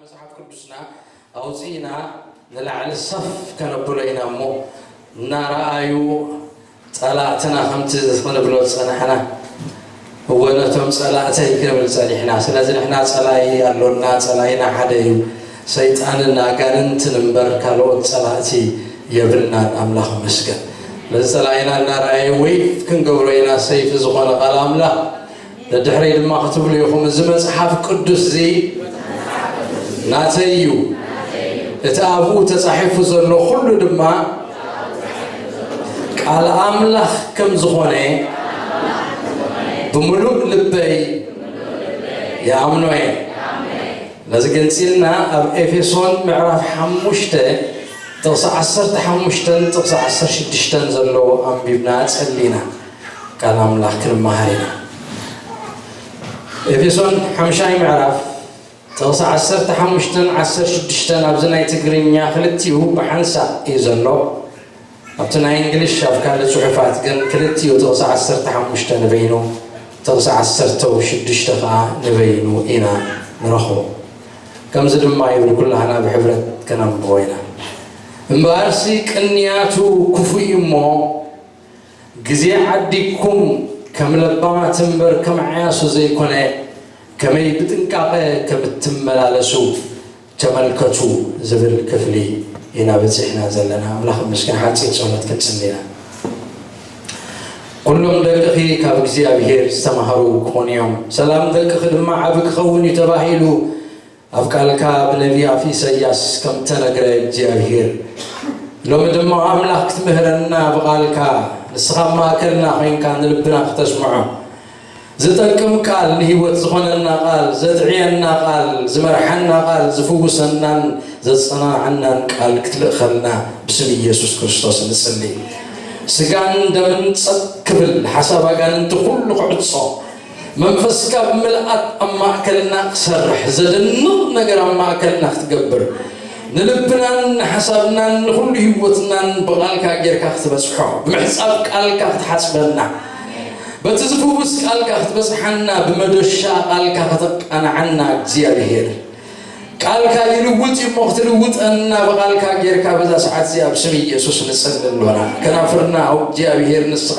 መጽሓፍ ቅዱስና ኣውጺእና ንላዕሊ ሰፍ ከነብሎ ኢና እሞ፣ እናረኣዩ ጸላእትና ከምቲ ክንብሎ ዝጸናሕና፣ እወ ነቶም ጸላእተይ ክንብል ጸኒሕና። ስለዚ ንሕና ጸላኢ ኣሎና፣ ጸላኢና ሓደ እዩ። ሰይጣንን ኣጋንንትን እምበር ካልኦት ጸላእቲ የብልናን። ኣምላኽ ይመስገን። ነዚ ጸላኢና እናረኣየ ወይ ክንገብሮ ኢና ሰይፊ ዝኾነ ቃል ኣምላኽ። ደድሕረይ ድማ ክትብሉ ኢኹም፣ እዚ መጽሓፍ ቅዱስ እዚ ናተይ እዩ፣ እቲ ኣብኡ ተጻሒፉ ዘሎ ኩሉ ድማ ቃል ኣምላኽ ከም ዝኾነ ብምሉእ ልበይ ይኣምኖ እየ። ነዚ ገንጺልና ኣብ ኤፌሶን ምዕራፍ ሓሙሽተ ጥቕሲ ዓሰርተ ሓሙሽተን ጥቕሲ ዓሰርተ ሽዱሽተን ዘሎ ኣንቢብና ጸሊና ቃል ኣምላኽ ክንመሃር ኢና። ኤፌሶን ሓምሻይ ምዕራፍ ጥቕሲ ዓሰርተ ሓሙሽተን ዓሰርተ ሽዱሽተን ኣብዚ ናይ ትግርኛ ክልቲኡ ብሓንሳእ እዩ ዘሎ። ኣብቲ ናይ እንግሊሽ ኣብ ካልእ ጽሑፋት ግን ክልቲኡ ጥቕሲ ዓሰርተ ሓሙሽተ ንበይኑ፣ ጥቕሲ ዓሰርተ ሽዱሽተ ከኣ ንበይኑ ኢና ንረኽቦ። ከምዚ ድማ ይብል፣ ኩላህና ብሕብረት ከነንብቦ ኢና። እምበኣርሲ ቅንያቱ ክፉእ እዩ እሞ፣ ግዜ ዓዲግኩም ከም ለባማት እምበር ከም ዓያሱ ዘይኮነ፣ ከመይ ብጥንቃቐ ከም እትመላለሱ ተመልከቱ ዝብል ክፍሊ ኢና በጺሕና ዘለና። ኣምላኽ ይመስገን። ሓጺር ጸሎት ክንጽሊ ኢና። ኩሎም ደቅኺ ካብ እግዚኣብሔር ዝተማህሩ ክኾኑ እዮም፣ ሰላም ደቅኺ ድማ ዓቢ ክኸውን እዩ ተባሂሉ ኣብ ቃልካ ብነቢ ኣፍ ኢሳይያስ ከም ተነግረ እግዚኣብሔር፣ ሎሚ ድማ ኣምላኽ ክትምህረና ብቃልካ፣ ንስኻ ኣብ ማእከልና ኮይንካ ንልብና ክተስምዖ ዝጠቅም ቃል፣ ንህይወት ዝኾነና ቃል፣ ዘጥዕየና ቃል፣ ዝመርሓና ቃል፣ ዝፍውሰናን ዘጸናንዓናን ቃል ክትልእኸልና ብስም ኢየሱስ ክርስቶስ ንጽሊ። ስጋን ደምን ጸጥ ክብል፣ ሓሳብ ኣጋንንቲ ኩሉ ክዕጾ፣ መንፈስካ ብምልኣት ኣብ ማእከልና ክሰርሕ፣ ዘደንቕ ነገር ኣብ ማእከልና ክትገብር፣ ንልብናን ንሓሳብናን ንኹሉ ህይወትናን ብቓልካ ጌርካ ክትበጽሖ፣ ብምሕጻብ ቃልካ ክትሓጽበና፣ በቲ ዝፍውስ ቃልካ ክትበጽሓና፣ ብመዶሻ ቃልካ ከተቃንዓና እግዚኣብሄር። ቃልካ ይልውጥ እዩ እሞ ክትልውጠና ብቃልካ ጌርካ በዛ ሰዓት እዚኣ ብስም ኢየሱስ ንጽሊ ኣሎና። ከናፍርና ኦ እግዚኣብሄር ንስኻ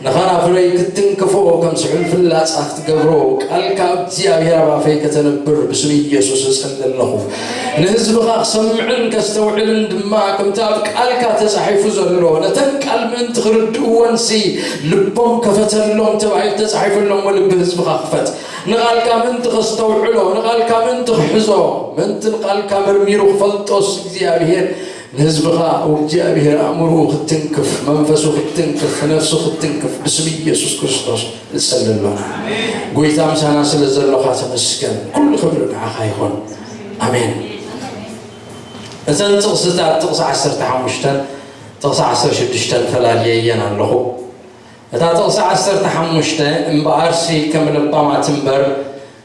ንኸናፍረይ ክትንክፎ ከም ስሑል ፍላጻ ክትገብሮ ቃልካ እግዚኣብሄር ኣብ ኣፈይ ከተንብር ብስም ኢየሱስ እጽሊ ኣለኹ። ንህዝብኻ ክሰምዕን ከስተውዕልን ድማ ከምቲ ኣብ ቃልካ ተጻሒፉ ዘሎ ነተን ቃል ምእንቲ ክርድእወንሲ ልቦም ከፈተሎም ተባሂሉ ተጻሒፉ ኣሎ እሞ ልቢ ህዝብኻ ክፈት። ንቓልካ ምእንቲ ከስተውዕሎ፣ ንቓልካ ምእንቲ ክሕዞ፣ ምእንቲ ንቓልካ መርሚሩ ክፈልጦስ እግዚኣብሄር ንህዝብኻ እግዚኣብሄር ኣእምርኡ ክትንክፍ፣ መንፈሱ ክትንክፍ፣ ነፍሱ ክትንክፍ ብስም ኢየሱስ ክርስቶስ ንጸሊ ኣሎና። ጎይታ ምሳና ስለ ዘሎኻ ተመስገን። ኩሉ ክብሪ ንዓኻ ይኹን። ኣሜን። እተን ጥቕስታት ጥቕሲ ዓሰርተ ሓሙሽተን ጥቕሲ ዓሰርተ ሽዱሽተን ፈላልየየን ኣለኹ። እታ ጥቕሲ ዓሰርተ ሓሙሽተ እምበኣርሲ ከም ለባማት እምበር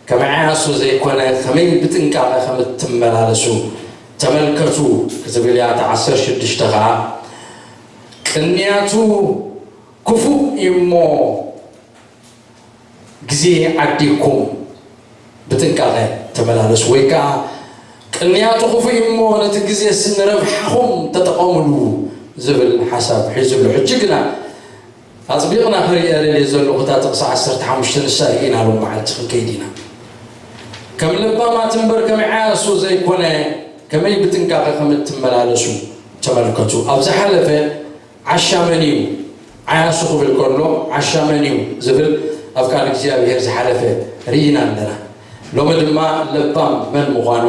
ከም ዓያሱ ዘይኮነ ከመይ ብጥንቃቐ ከም እትመላለሱ ተመልከቱ ክትብል እያ። እታ ዓሰርተ ሽዱሽተ ኸዓ ቅንያቱ ክፉእ እዩ እሞ ግዜ ዓዲግኩም ብጥንቃቐ ተመላለሱ፣ ወይ ከዓ ቅንያቱ ክፉእ እዩ እሞ ነቲ ግዜስ ንረብሓኹም ተጠቐምሉ ዝብል ሓሳብ ሒዙ ኣሎ። ሕጂ ግና ኣጽቢቕና ክርእያ ደልየ ዘለኹ እታ ጥቕሲ ዓሰርተ ሓሙሽተ ንሳ ርኢና ሎም መዓልቲ ክንከይድ ኢና። ከም ለባማት እምበር ከም ዓያሱ ዘይኮነ ከመይ ብጥንቃቐ ከም እትመላለሱ ተመልከቱ። ኣብ ዝሓለፈ ዓሻ መን እዩ? ዓያሱ ክብል ከሎ ዓሻ መን እዩ ዝብል ኣብ ቃል እግዚኣብሔር ዝሓለፈ ርኢና ኣለና። ሎሚ ድማ ለባም መን ምዃኑ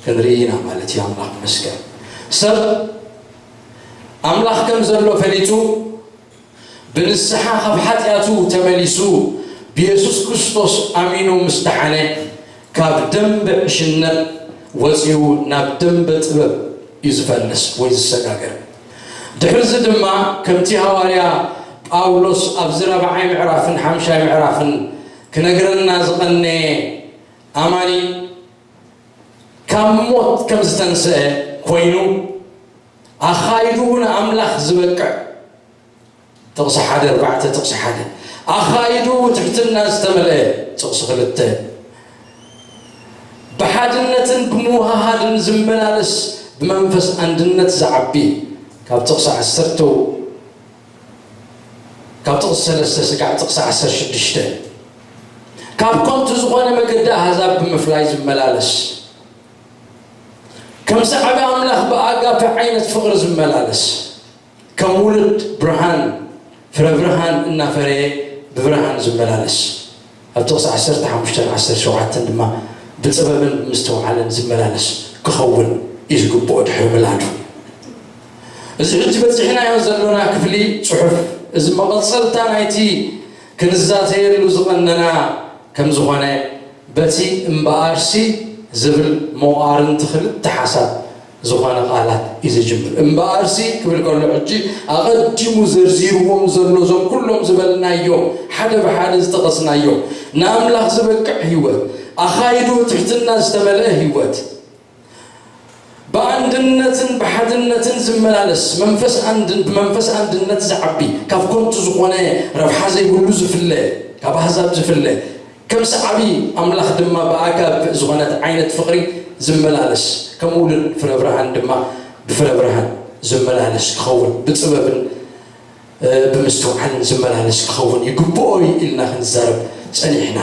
ክንርኢ ኢና ማለት እዩ። ኣምላኽ ይመስገን። ሰብ ኣምላኽ ከም ዘሎ ፈሊጡ ብንስሓ ካብ ሓጢኣቱ ተመሊሱ ብየሱስ ክርስቶስ ኣሚኑ ምስ ደሓነ ካብ ደንበ ዕሽነት ወፂኡ ናብ ደንበ ጥበብ እዩ ዝፈልስ ወይ ዝሰጋገር። ድሕርዚ ድማ ከምቲ ሃዋርያ ጳውሎስ ኣብዚ ራብዓይ ምዕራፍን ሓምሻይ ምዕራፍን ክነግረና ዝቐነየ ኣማኒ ካብ ሞት ከም ዝተንስአ ኮይኑ ኣኻይድኡ ንኣምላኽ ዝበቅዕ ጥቕሲ ሓደ ኣርባዕተ ጥቕሲ ሓደ ኣኻይድኡ ትሕትና ዝተመልአ ጥቕሲ ክልተ ብሓድነትን ብምውሃሃድን ዝመላለስ፣ ብመንፈስ ኣንድነት ዝዓቢ። ካብ ጥቕሲ ዓሰርተ ካብ ጥቕሲ ሰለስተ ስጋዕ ጥቕሲ ዓሰርተ ሽዱሽተ፣ ካብ ከንቱ ዝኾነ መገዲ ኣህዛብ ብምፍላይ ዝመላለስ፣ ከም ሰዓቢ ኣምላኽ ብኣጋፔ ዓይነት ፍቕሪ ዝመላለስ፣ ከም ውሉድ ብርሃን ፍረ ብርሃን እናፈረየ ብብርሃን ዝመላለስ፣ ኣብ ጥቕሲ ዓሰርተ ሓሙሽተን ዓሰርተ ሸውዓተን ድማ ብጥበብን ብምስትውዓልን ዝመላለስ ክኸውን እዩ ዝግብኦ ድሕሪ ምላዱ። እዚ ሕጂ በፂሕናዮ ዘሎና ክፍሊ ጽሑፍ፣ እዚ መቐጸልታ ናይቲ ክንዛተየሉ ዝቐነና ከም ዝኾነ፣ በቲ እምበኣርሲ ዝብል መዋርንቲ ክልተ ሓሳብ ዝኾነ ቃላት እዩ ዝጅምር። እምበኣርሲ ክብል ከሎ፣ ሕጂ ኣቐዲሙ ዘርዚርዎም ዘሎ፣ እዞም ኩሎም ዝበልናዮም፣ ሓደ ብሓደ ዝጠቐስናዮም፣ ንኣምላኽ ዝበቅዕ ህይወት፣ ኣኻይዶ ትሕትና ዝተመልአ ህይወት፣ ብኣንድነትን ብሓድነትን ዝመላለስ፣ መንፈስ ኣንድን-፣ ብመንፈስ ኣንድነት ዝዓቢ፣ ካብ ከንቱ ዝኾነ ረብሓ ዘይብሉ ዝፍለ፣ ካብ ኣህዛብ ዝፍለ፣ ከም ሰዓቢ ኣምላኽ ድማ ብኣጋብእ ዝኾነት ዓይነት ፍቕሪ ዝመላለስ፣ ከም ውሉድ ፍረ ብርሃን ድማ ብፍረ ብርሃን ዝመላለስ ክኸውን፣ ብጥበብን እ፣ ብምስትውዓልን ዝመላለስ ክኸውን ይግብኦ እዩ ኢልና ክንዛረብ ጸኒሕና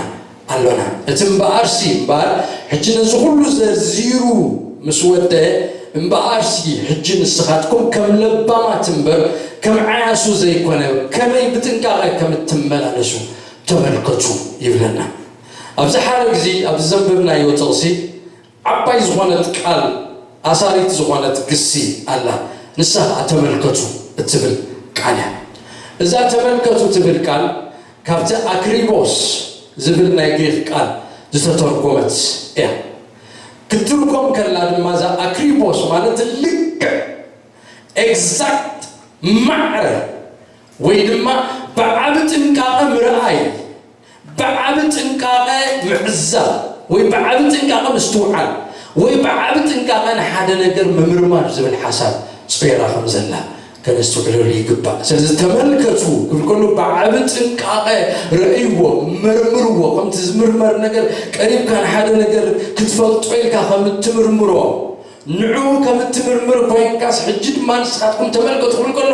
ኣሎና። እቲ እምበኣርሲ እምበኣር፣ ሕጂ ነዚ ኩሉ ዘርዚሩ ምስ ወደ፣ እምበኣርሲ ሕጂ ንስኻትኩም ከም ለባማት እምበር ከም ዓያሱ ዘይኮነ፣ ከመይ ብጥንቃቐ ከም እትመላለሱ ተመልከቱ ይብለና። ኣብዚ ሓደ ግዜ ኣብዚ ዘንበብናዮ ጥቕሲ፣ ዓባይ ዝኾነት ቃል፣ ኣሳሪት ዝኾነት ግሲ ኣላ። ንሳ ኸኣ ተመልከቱ እትብል ቃል እያ። እዛ ተመልከቱ ትብል ቃል ካብቲ ኣክሪቦስ ዝብል ናይ ግሪኽ ቃል ዝተተርጎመት እያ። ክትትርጎም ከላ ድማ እዛ ኣክሪቦስ ማለት ልክዕ፣ ኤግዛክት፣ ማዕረ ወይ ድማ ብዓቢ ጥንቃቐ ምርኣይ፣ ብዓቢ ጥንቃቐ ምዕዛብ ወይ ብዓቢ ጥንቃቐ ምስትውዓል ወይ ብዓቢ ጥንቃቐ ንሓደ ነገር ምምርማር ዝብል ሓሳብ ጾይራ ከም ዘላ ከነስትውዕለሉ ይግባእ። ስለዚ ተመልከቱ ክብል ከሎ ብዓቢ ጥንቃቐ ረእይዎ፣ መርምርዎ። ከምቲ ዝምርመር ነገር ቀሪብካ ንሓደ ነገር ክትፈልጦ ኢልካ ከም እትምርምሮ፣ ንዕኡ ከም እትምርምር ኮይንካስ፣ ሕጂ ድማ ንስኻትኩም ተመልከቱ ክብል ከሎ፣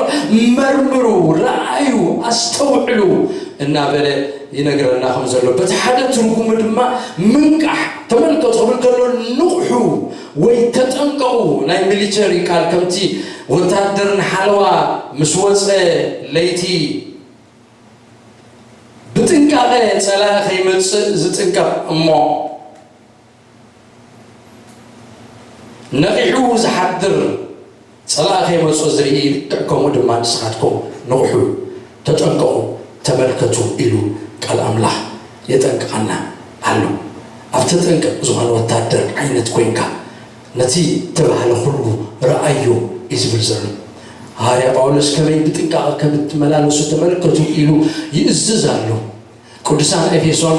መርምሩ፣ ረኣዩ፣ ኣስተውዕሉ እናበለ ይነግረና ከም ዘሎ። በቲ ሓደ ትርጉሙ ድማ ምንቃሕ፣ ተመልከቱ ክብል ከሎ፣ ንቕሑ ወይ ተጠንቀቑ። ናይ ሚሊተሪ ቃል ከምቲ ወታደር ንሓለዋ ምስ ወጸ ለይቲ ብጥንቃቐ ጸላኢ ከይመጽእ ዝጥንቀቕ እሞ፣ ነቒሑ ዝሓድር ጸላኢ ከይመጾ ዝርኢ፣ ልክዕ ከምኡ ድማ ንስኻትኩም ንቕሑ፣ ተጠንቀቑ፣ ተመልከቱ ኢሉ ቃል ኣምላኽ የጠንቅቐና ኣሎ። ኣብ ተጠንቀቕ ዝኾነ ወታደር ዓይነት ኮይንካ ነቲ እተባህለ ኩሉ ረኣዮ እዩ ዝብል ዘሎ። ሃዋርያ ጳውሎስ ከመይ ብጥንቃቐ ከም እትመላለሱ ተመልከቱ ኢሉ ይእዝዝ ኣሎ። ቅዱሳን ኤፌሶን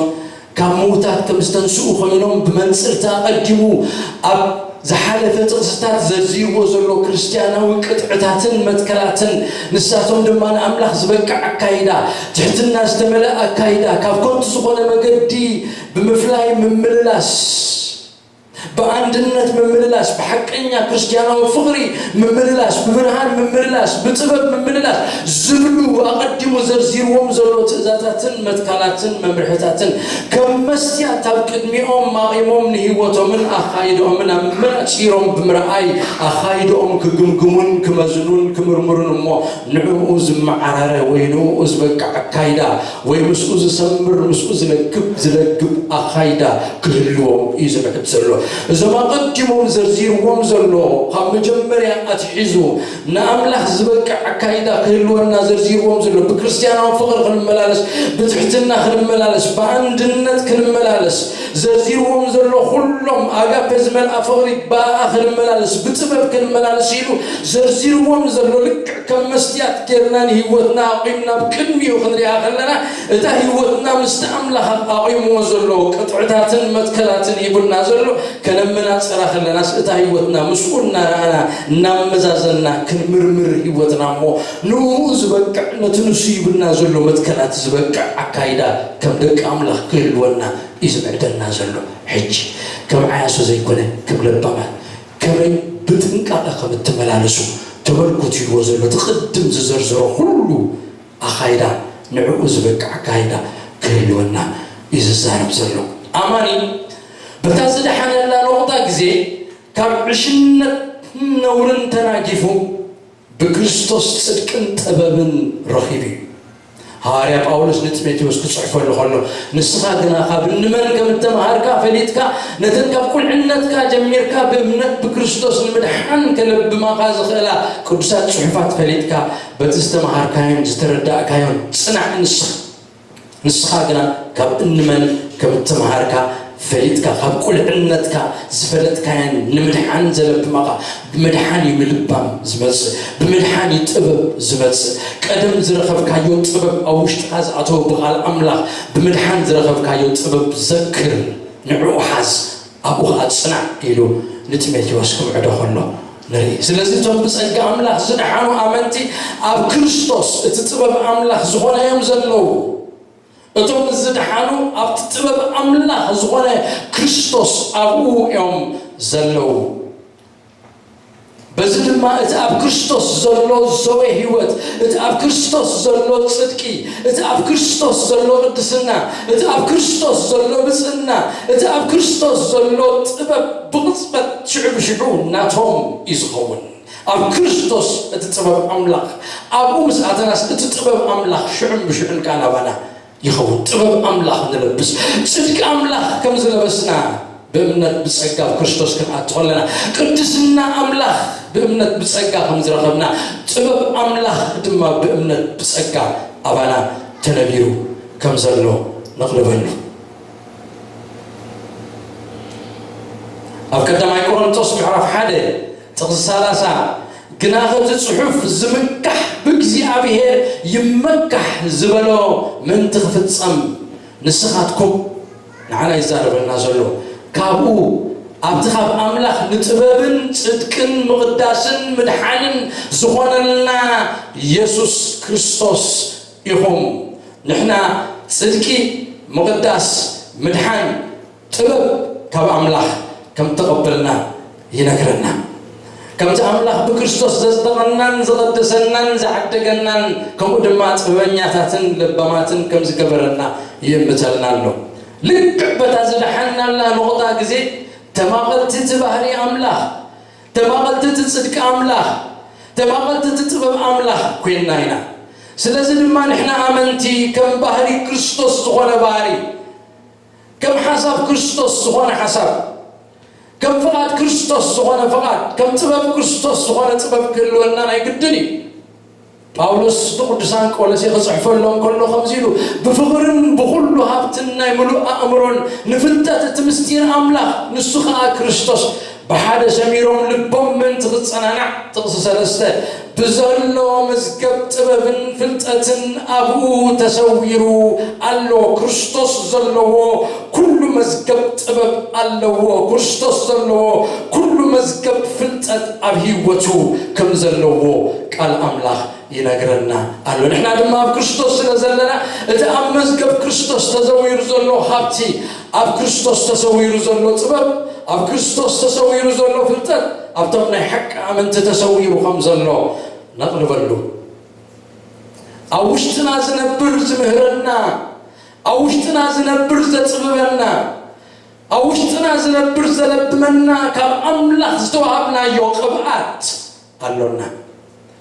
ካብ ምዉታት ከም ዝተንስኡ ኮይኖም ብመንጽርቲ ኣቐዲሙ ኣብ ዝሓለፈ ጥቕስታት ዘርዚርዎ ዘሎ ክርስትያናዊ ቅጥዕታትን መትከላትን፣ ንሳቶም ድማ ንኣምላኽ ዝበቅዕ ኣካይዳ፣ ትሕትና ዝተመልአ ኣካይዳ፣ ካብ ከንቱ ዝኾነ መገዲ ብምፍላይ ምምልላስ፣ ብኣንድነት ምምልላስ፣ ብሓቀኛ ክርስትያናዊ ፍቕሪ ምምልላስ፣ ብብርሃን ምምልላስ፣ ብጥበብ ምምልላስ ዝብሉ ኣቐዲሙ ዘርዚርዎም ዘሎ ትእዛዛትን መትከላትን መምርሕታትን ከም መስትያት ኣብ ቅድሚኦም ኣቒሞም ንህይወቶምን ኣኻይድኦምን ኣመናጺሮም ብምርኣይ ኣኻይድኦም ክግምግሙን ክመዝኑን ክምርምሩን እሞ ንዕኡ ዝመዓራረ ወይ ንኡ ዝበቅዕ ኣካይዳ ወይ ምስኡ ዝሰምር ምስኡ ዝለግብ ዝለግብ ኣኻይዳ ክህልዎም እዩ ዝምዕድ ዘሎ። እዞም ኣቐዲሞም ዘርዚርዎም ዘሎ ካብ መጀመርያ ኣትሒዙ ንኣምላኽ ዝበቅዕ ኣካይዳ ክህልወና ዘርዚርዎም ዘሎ ብክርስትያናዊ ፍቕሪ ክንመላለስ ብትሕትና ክንመላለስ ብኣንድነት ክንመላለስ ዘርዚርዎም ዘሎ ኩሎም ኣጋፔ ዝመልኣ ፍቕሪ ብኣኣ ክንመላለስ ብጥበብ ክንመላለስ ኢሉ ዘርዚርዎም ዘሎ ልክዕ ከም መስትያት ጌርና ንህይወትና ኣቑምና ኣብ ቅድሚኡ ክንሪኣ ከለና እታ ህይወትና ምስቲ ኣምላኽ ኣቑምዎ ዘሎ ቅጥዕታትን መትከላትን ሂቡና ዘሎ ከነመናጸራ ከለናስ እታ ህይወትና ምስኡ እናረኣና እናመዛዘና ክንምርምር ህይወትና እሞ ንኡ ዝበቅዕ ነቲ ንሱ ይብልና ዘሎ መትከላት ዝበቅዕ ኣካይዳ ከም ደቂ ኣምላኽ ክህልወና እዩ ዝምዕደና ዘሎ። ሕጂ ከም ዓያሱ ዘይኮነ ከም ለባማት ከመይ ብጥንቃቐ ከም እትመላለሱ ተመልኩት ኢልዎ ዘሎ እቲ ቅድም ዝዘርዝሮ ኩሉ ኣኻይዳ ንዕኡ ዝበቅዕ ኣካይዳ ክህልወና እዩ ዝዛረብ ዘሎ። ኣማኒ በታ ዝደሓነላ ነቑጣ ግዜ ካብ ዕሽነት ነውርን ተናጊፉ ብክርስቶስ ጽድቅን ጥበብን ረኺቡ እዩ። ሃዋርያ ጳውሎስ ንጢሞቴዎስ ክጽሕፈሉ ከሎ፣ ንስኻ ግና ካብ እንመን ከም እተምሃርካ ፈሊጥካ፣ ነተን ካብ ቁልዕነትካ ጀሚርካ ብእምነት ብክርስቶስ ንምድሓን ከለብማኻ ዝኽእላ ቅዱሳት ጽሑፋት ፈሊጥካ፣ በቲ ዝተምሃርካዮን ዝተረዳእካዮን ጽናዕ። ንስኻ ንስኻ ግና ካብ እንመን ከም እተምሃርካ ፈሊጥካ፣ ካብ ቁልዕነትካ ዝፈለጥካየን ንምድሓን ዘለብማኻ። ብምድሓን እዩ ምልባም ዝመጽእ፣ ብምድሓን እዩ ጥበብ ዝመጽእ። ቀደም ዝረኸብካዮ ጥበብ ኣብ ውሽጥኻ ዝኣተወ ብቓል ኣምላኽ ብምድሓን ዝረኸብካዮ ጥበብ ዘክር፣ ንዕኡ ሓዝ፣ ኣብኡ ኸዓ ጽናዕ ኢሉ ንጢሞቴዎስ ክምዕዶ ከሎ ንርኢ። ስለዚ እቶም ብጸጋ ኣምላኽ ዝደሓኑ ኣመንቲ ኣብ ክርስቶስ እቲ ጥበብ ኣምላኽ ዝኾነ እዮም ዘለዉ። እቶም ዝደሓኑ ኣብቲ ጥበብ ኣምላኽ ዝኾነ ክርስቶስ ኣብኡ እዮም ዘለዉ። በዚ ድማ እቲ ኣብ ክርስቶስ ዘሎ ዘወ ህይወት፣ እቲ ኣብ ክርስቶስ ዘሎ ጽድቂ፣ እቲ ኣብ ክርስቶስ ዘሎ ቅድስና፣ እቲ ኣብ ክርስቶስ ዘሎ ብጽእና፣ እቲ ኣብ ክርስቶስ ዘሎ ጥበብ ብቕጽበት ሽዑ ብሽዑ ናቶም እዩ ዝኸውን። ኣብ ክርስቶስ እቲ ጥበብ ኣምላኽ ኣብኡ ምስ ኣተናስ እቲ ጥበብ ኣምላኽ ሽዑን ብሽዑን ከኣ ናባና ይኸውን። ጥበብ ኣምላኽ ንለብስ፣ ጽድቂ ኣምላኽ ከም ዝለበስና ብእምነት ብጸጋ ኣብ ክርስቶስ ክንኣቱ ከለና፣ ቅድስና ኣምላኽ ብእምነት ብጸጋ ከም ዝረኸብና፣ ጥበብ ኣምላኽ ድማ ብእምነት ብጸጋ ኣባና ተነቢሩ ከም ዘሎ ነቕልበሉ። ኣብ ቀዳማይ ቆሮንቶስ ምዕራፍ ሓደ ጥቕሲ ሰላሳ፣ ግናኸ እቲ ጽሑፍ ዝምካሕ ብእግዚኣብሔር ይመካሕ ዝበሎ ምእንቲ ክፍጸም፣ ንስኻትኩም፣ ንዓና ይዛረበና ዘሎ፣ ካብኡ ኣብቲ ካብ ኣምላኽ ንጥበብን ጽድቅን ምቕዳስን ምድሓንን ዝኾነልና የሱስ ክርስቶስ ኢኹም። ንሕና ጽድቂ፣ ምቕዳስ፣ ምድሓን፣ ጥበብ ካብ ኣምላኽ ከም ተቐበልና ይነግረና። ከምቲ ኣምላኽ ብክርስቶስ ዘጽደቐናን ዝቐደሰናን ዝዓደገናን፣ ከምኡ ድማ ጥበበኛታትን ለባማትን ከም ዝገበረና ይእምተልና ኣሎ። ልክዕ በታ ዝደሓንናላ ነቑጣ ግዜ፣ ተማቐልቲ እቲ ባህሪ ኣምላኽ፣ ተማቐልቲ እቲ ጽድቂ ኣምላኽ፣ ተማቐልቲ እቲ ጥበብ ኣምላኽ ኮይንና ኢና። ስለዚ ድማ ንሕና ኣመንቲ ከም ባህሪ ክርስቶስ ዝኾነ ባህሪ፣ ከም ሓሳብ ክርስቶስ ዝኾነ ሓሳብ፣ ከም ፍቓድ ክርስቶስ ዝኾነ ፍቓድ፣ ከም ጥበብ ክርስቶስ ዝኾነ ጥበብ ክህልወና ናይ ግድን እዩ። ጳውሎስ ንቅዱሳን ቆሎሴ ክጽሕፈሎም ከሎ ከምዚ ኢሉ፣ "ብፍቕርን ብኹሉ ሃብትን ናይ ምሉእ ኣእምሮን ንፍልጠት እቲ ምስጢር ኣምላኽ፣ ንሱ ኸኣ ክርስቶስ፣ ብሓደ ሰሚሮም ልቦም ምእንቲ ክጸናናዕ"፣ ጥቕሲ ሰለስተ፣ "ብዘሎ መዝገብ ጥበብን ፍልጠትን ኣብኡ ተሰዊሩ ኣሎ። ክርስቶስ ዘለዎ ኩሉ መዝገብ ጥበብ ኣለዎ። ክርስቶስ ዘለዎ ኩሉ መዝገብ ፍልጠት ኣብ ህይወቱ ከም ዘለዎ ቃል ኣምላኽ ይነግረና ኣሎ። ንሕና ድማ ኣብ ክርስቶስ ስለ ዘለና፣ እቲ ኣብ መዝገብ ክርስቶስ ተዘዊሩ ዘሎ ሃብቲ፣ ኣብ ክርስቶስ ተሰዊሩ ዘሎ ጥበብ፣ ኣብ ክርስቶስ ተሰዊሩ ዘሎ ፍልጠት፣ ኣብቶም ናይ ሓቂ ኣመንቲ ተሰዊሩ ከም ዘሎ ነቕልበሉ። ኣብ ውሽጥና ዝነብር ዝምህረና፣ ኣብ ውሽጥና ዝነብር ዘጽብበና፣ ኣብ ውሽጥና ዝነብር ዘለብመና ካብ ኣምላኽ ዝተዋሃብናዮ ቅብኣት ኣሎና።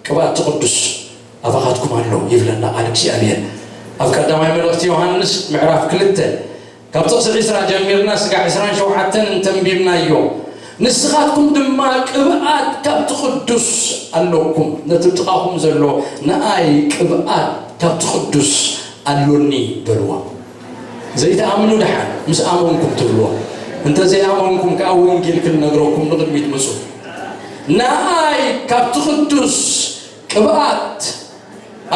ቅብኣት እቲ ቅዱስ ኣባኻትኩም ኣሎ ይብለና ቃል እግዚኣብሔር። ኣብ ቀዳማይ መልእኽቲ ዮሃንስ ምዕራፍ ክልተ ካብ ጥቕሲ ዕስራ ጀሚርና ስጋዕ ዕስራን ሸውዓተን እንተንቢብናዮ፣ "ንስኻትኩም ድማ ቅብኣት ካብቲ ቅዱስ ኣለኩም፣ ነቲ ጥቓኹም ዘሎ ንኣይ ቅብኣት ካብቲ ቅዱስ ኣሎኒ" በልዎ። ዘይትኣምኑ ደሓን ምስ ኣመንኩም ትብልዎ፣ እንተ ዘይኣመንኩም ከኣ ወንጌል ክንነግረኩም ንቕድሚት ምጹ። "ንኣይ ካብቲ ቅዱስ ቅብኣት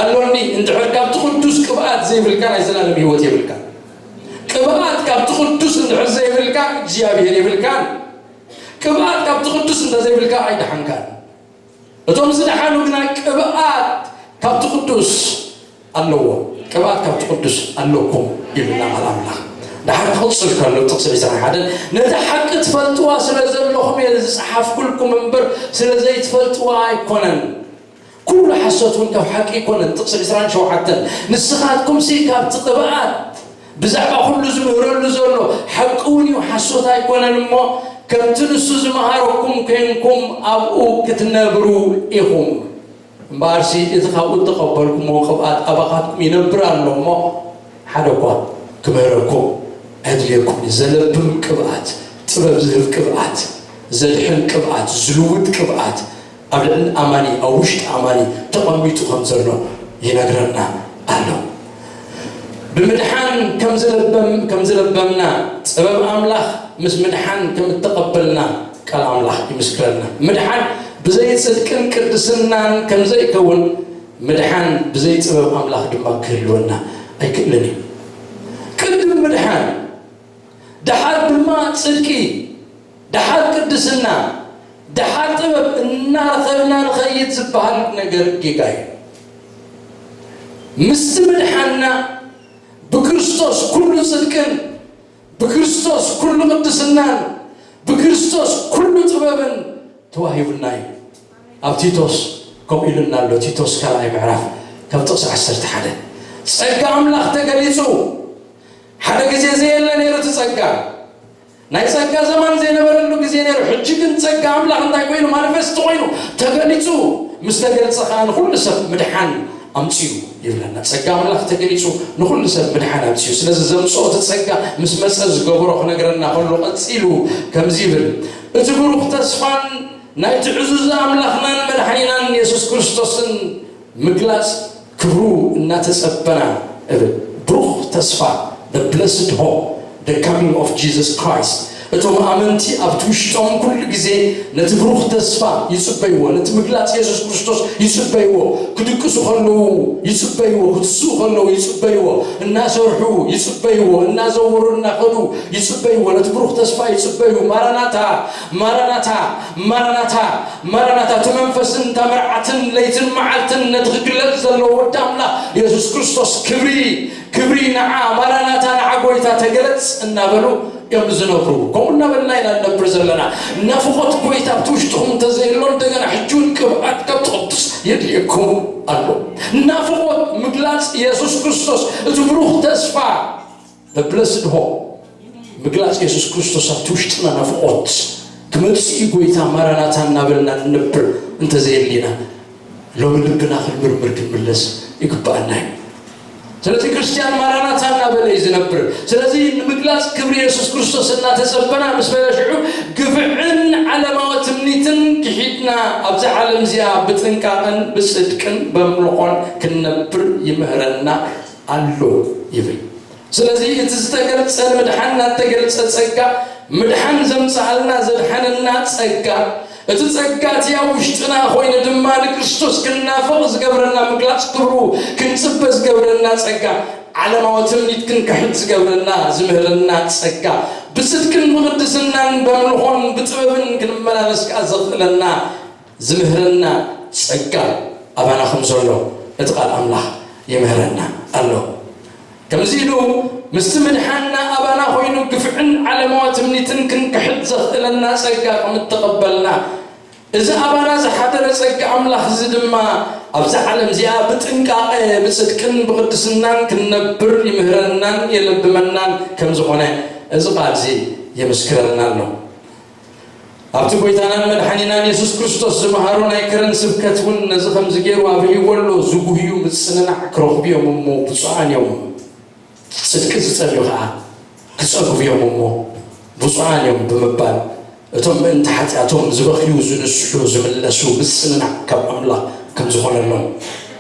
ኣሎኒ"። እንድሕር ካብቲ ቅዱስ ቅብኣት ዘይብልካ ናይ ዘላለም ህይወት የብልካ። ቅብኣት ካብቲ ቅዱስ እንድሕር ዘይብልካ እግዚኣብሔር የብልካን። ቅብኣት ካብቲ ቅዱስ እንተዘይብልካ ኣይደሓንካን። እቶም ዝደሓኑ ግና ቅብኣት ካብቲ ቅዱስ ኣለዎ። ቅብኣት ካብቲ ቅዱስ ኣለኩም ይብልና ቃል ኣምላኽ። ደሓር ክቕጽል ከሎ ጥቕሲ ዕስራን ሓደን፣ ነታ ሓቂ ትፈልጥዋ ስለ ዘለኹም እየ ዝጸሓፍኩልኩም እምበር ስለ ዘይትፈልጥዋ ኣይኮነን። ኩሉ ሓሶት እውን ካብ ሓቂ ኣይኮነን። ጥቕሲ ዕስራን ሸውዓተን፣ ንስኻትኩምሲ ካብቲ ቅብኣት ብዛዕባ ኩሉ ዝምህረሉ ዘሎ ሓቂ እውን እዩ፣ ሓሶት ኣይኮነን እሞ፣ ከምቲ ንሱ ዝመሃረኩም ኮይንኩም ኣብኡ ክትነብሩ ኢኹም። እምበኣርሲ እቲ ካብኡ እተቐበልኩምዎ ቅብኣት ኣባኻትኩም ይነብር ኣሎ እሞ፣ ሓደ እኳ ክምህረኩም ኣየድልየኩምን እዩ። ዘለብም ቅብኣት፣ ጥበብ ዝህብ ቅብኣት፣ ዘድሕን ቅብኣት፣ ዝልውጥ ቅብኣት፣ ኣብ ልዕሊ ኣማኒ፣ ኣብ ውሽጢ ኣማኒ ተቐሚጡ ከም ዘሎ ይነግረና ኣሎ። ብምድሓን ከም ዝለበም-፣ ከም ዝለበምና፣ ጥበብ ኣምላኽ ምስ ምድሓን ከም እተቐበልና ቃል ኣምላኽ ይምስክረልና። ምድሓን ብዘይ ጽድቅን ቅድስናን ከም ዘይከውን፣ ምድሓን ብዘይ ጥበብ ኣምላኽ ድማ ክህልወና ኣይክእልን እዩ። ቅድም ምድሓን፣ ደሓር ድማ ጽድቂ፣ ደሓር ቅድስና፣ ደሓር ጥበብ እናረኸብና ንኸይድ ዝበሃል ነገር ጌጋ እዩ። ምስቲ ምድሓንና ብክርስቶስ ኩሉ ጽድቅን ብክርስቶስ ኩሉ ቅድስናን ብክርስቶስ ኩሉ ጥበብን ተዋሂቡና እዩ። ኣብ ቲቶስ ከምኡ ኢሉና ኣሎ። ቲቶስ ካልኣይ ምዕራፍ ካብ ጥቕሲ ዓሰርተ ሓደ፣ ጸጋ ኣምላኽ ተገሊጹ። ሓደ ግዜ ዘየለ ነይሩ እቲ ጸጋ። ናይ ጸጋ ዘማን ዘይነበረሉ ግዜ ነይሩ። ሕጂ ግን ጸጋ ኣምላኽ እንታይ ኮይኑ? ማኒፌስት ኮይኑ፣ ተገሊጹ። ምስ ተገልጸ ኸኣ ንኹሉ ሰብ ምድሓን ኣምጺኡ ይብለና። ጸጋ ኣምላኽ ተገሊጹ፣ ንኹሉ ሰብ ምድሓን ኣምጺኡ። ስለዚ ዘምጽኦ እቲ ጸጋ ምስ መጸ ዝገበሮ ክነግረና ከሎ ቀጺሉ ከምዚ ይብል፣ እቲ ብሩኽ ተስፋን ናይቲ ዕዙዝ ኣምላኽናን መድሓኒናን የሱስ ክርስቶስን ምግላጽ ክብሩ እናተጸበና እብል። ብሩኽ ተስፋ፣ the blessed hope, the coming of Jesus Christ። እቶም ኣመንቲ ኣብቲ ውሽጦም ኩሉ ግዜ ነቲ ብሩኽ ተስፋ ይጽበይዎ፣ ነቲ ምግላጽ የሱስ ክርስቶስ ይጽበይዎ፣ ክድቅሱ ከለዉ ይጽበይዎ፣ ክትስኡ ከለዉ ይጽበይዎ፣ እናሰርሑ ይጽበይዎ፣ እናዘወሩ እናኸዱ ይጽበይዎ፣ ነቲ ብሩኽ ተስፋ ይጽበዩ። ማራናታ፣ ማራናታ፣ ማራናታ፣ ማራናታ። እቲ መንፈስን እታ መርዓትን ለይትን መዓልትን ነቲ ክግለጽ ዘለዎ ወዲ ኣምላኽ የሱስ ክርስቶስ ክብሪ፣ ክብሪ ንዓ፣ ማራናታ ንዓ ጎይታ ተገለጽ እናበሉ እዮም ዝነብሩ። ከምኡ እናበልና ኢና ንነብር ዘለና። ናፍቖት ጎይታ ኣብቲ ውሽጥኹም እንተዘየሎ፣ እንደገና ሕጂ እውን ቅብኣት ካብ ትቕዱስ የድልየኩም ኣሎ። ናፍቖት ምግላጽ የሱስ ክርስቶስ፣ እቲ ብሩኽ ተስፋ፣ the blessed hope፣ ምግላጽ የሱስ ክርስቶስ ኣብቲ ውሽጥና ናፍቖት ክመጽእ እዩ ጎይታ ማራናታ እናበልና ንነብር እንተዘየሊና፣ ሎሚ ልብና ክንምርምር ክንምለስ ይግብኣና እዩ። ስለዚ ክርስትያን ማራናታ እናበለ እዩ ዝነብር። ስለዚ ንምግላጽ ክብሪ የሱስ ክርስቶስ እናተጸበና ምስ በለ ሽዑ፣ ግፍዕን ዓለማዊ ትምኒትን ክሒድና ኣብዛ ዓለም እዚኣ ብጥንቃቐን ብጽድቅን በምልኾን ክንነብር ይምህረና ኣሎ ይብል። ስለዚ እቲ ዝተገልጸ ንምድሓንና እተገልጸ ጸጋ፣ ምድሓን ዘምጽኣልና ዘድሓነና ጸጋ፣ እቲ ጸጋ እቲ ኣብ ውሽጥና ኮይኑ ድማ ንክርስቶስ ክንናፍቕ ዝገብረና፣ ምግላጽ ክብሩ ክንጽበ ዝገብረና ጸጋ፣ ዓለማዊ ትምኒት ክንክሕድ ዝገብረና ዝምህረና ጸጋ፣ ብጽድቅን ብቕድስናን በምልኾን ብጥበብን ክንመላለስ ከኣ ዘኽእለና ዝምህረና ጸጋ ኣባና ከም ዘሎ እቲ ቃል ኣምላኽ ይምህረና ኣሎ። ከምዚ ኢሉ ምስቲ ምድሓንና ኣባና ኮይኑ ግፍዕን ዓለማዊ ትምኒትን ክንክሕድ ዘኽእለና ጸጋ ከም እተቐበልና፣ እዚ ኣባና ዝሓደረ ጸጋ ኣምላኽ እዚ ድማ ኣብዛ ዓለም እዚኣ ብጥንቃቐ ብጽድቅን ብቕድስናን ክንነብር ይምህረናን የለብመናን ከም ዝኾነ እዚ ቃል እዚ ይምስክረልና ኣሎ። ኣብቲ ጎይታናን መድሓኒናን የሱስ ክርስቶስ ዝመሃሮ ናይ ከረን ስብከት እውን ነዚ ከምዚ ገይሩ ኣብርህዎ ኣሎ። ዝጉህዩ ምጽንናዕ ክረኽቡ እዮም እሞ ብፁዓን እዮም። ጽድቂ ዝጸልዩ ኸኣ ክጸግቡ እዮም እሞ ብፁዓን እዮም ብምባል፣ እቶም ምእንቲ ሓጢኣቶም ዝበኽዩ፣ ዝንስሑ፣ ዝምለሱ ምጽንናዕ ካብ ኣምላኽ ከም ዝኾነሎም፣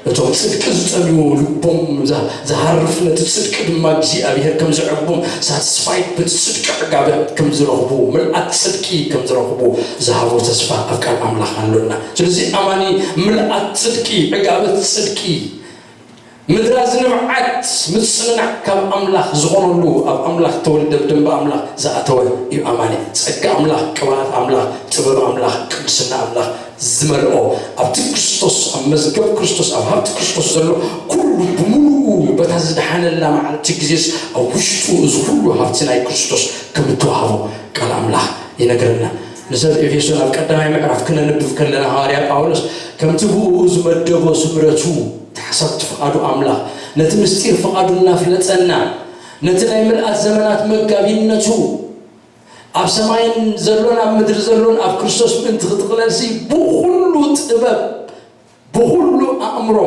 እቶም ጽድቂ ዝጸልዩ ልቦም ዛ-፣ ዝሃርፍ፣ ነቲ ጽድቂ ድማ እግዚኣብሔር ከም ዘዕግቦም፣ ሳትስፋይድ በቲ ጽድቂ ዕጋበት ከም ዝረኽቡ፣ ምልኣት ጽድቂ ከም ዝረኽቡ ዝሃቦ ተስፋ ኣብ ቃል ኣምላኽ ኣሎና። ስለዚ ኣማኒ ምልኣት ጽድቂ፣ ዕጋበት ጽድቂ፣ ምድራ ዝንብዓት ምጽንናዕ ካብ ኣምላኽ ዝኾነሉ፣ ኣብ ኣምላኽ ተወልደ፣ ብደንበ ኣምላኽ ዝኣተወ እዩ ኣማኒ። ጸጋ ኣምላኽ፣ ቅብኣት ኣምላኽ፣ ጥበብ ኣምላኽ፣ ቅድስና ኣምላኽ ዝመልኦ፣ ኣብቲ ክርስቶስ፣ ኣብ መዝገብ ክርስቶስ፣ ኣብ ሃብቲ ክርስቶስ ዘሎ ኩሉ ብምሉኡ፣ በታ ዝደሓነላ መዓልቲ ግዜስ ኣብ ውሽጡ እዚ ኩሉ ሃብቲ ናይ ክርስቶስ ከም እተዋህቦ ቃል ኣምላኽ ይነግረና። ንሰብ ኤፌሶን ኣብ ቀዳማይ ምዕራፍ ክነንብብ ከለና፣ ሃዋርያ ጳውሎስ ከምቲ ብኡ ዝመደቦ ስምረቱ፣ እቲ ሓሳብ፣ እቲ ፍቓዱ ኣምላኽ፣ ነቲ ምስጢር ፍቓዱ እናፍለጠና፣ ነቲ ናይ ምልኣት ዘመናት መጋቢነቱ፣ ኣብ ሰማይን ዘሎን ኣብ ምድሪ ዘሎን ኣብ ክርስቶስ ምእንቲ ክጥቕለልሲ፣ ብኹሉ ጥበብ፣ ብኹሉ ኣእምሮ፣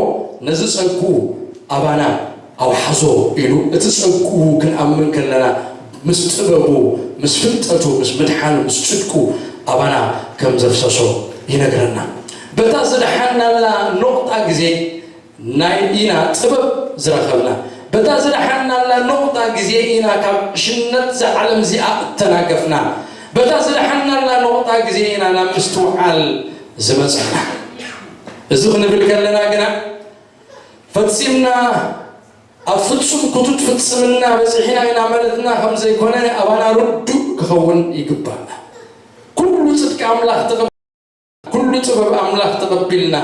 ነዚ ጸጉ ኣባና ኣውሓዞ ኢሉ፣ እቲ ጸጉ ክንኣምን ከለና፣ ምስ ጥበቡ፣ ምስ ፍልጠቱ፣ ምስ ምድሓኑ፣ ምስ ጽድቁ ኣባና ከም ዘፍሰሶ ይነግረና። በታ ዝደሓናላ ኖቕጣ ግዜ ናይ ኢና ጥበብ ዝረኸብና። በታ ዝደሓናላ ኖቕጣ ግዜ ኢና ካብ ዕሽነት እዛ ዓለም እዚኣ እተናገፍና። በታ ዝደሓናላ ኖቕጣ ግዜ ኢና ናብ ምስትውዓል ዝመጸና። እዚ ክንብል ከለና ግና፣ ፈጺምና ኣብ ፍጹም ክቱት ፍጽምና በጺሕና ኢና ማለትና ከም ዘይኮነ፣ ኣባና ርዱእ ክኸውን ይግባእ። ኩሉ ጽድቂ ኣምላኽ ተቐ-፣ ኩሉ ጥበብ ኣምላኽ ተቐቢልና፣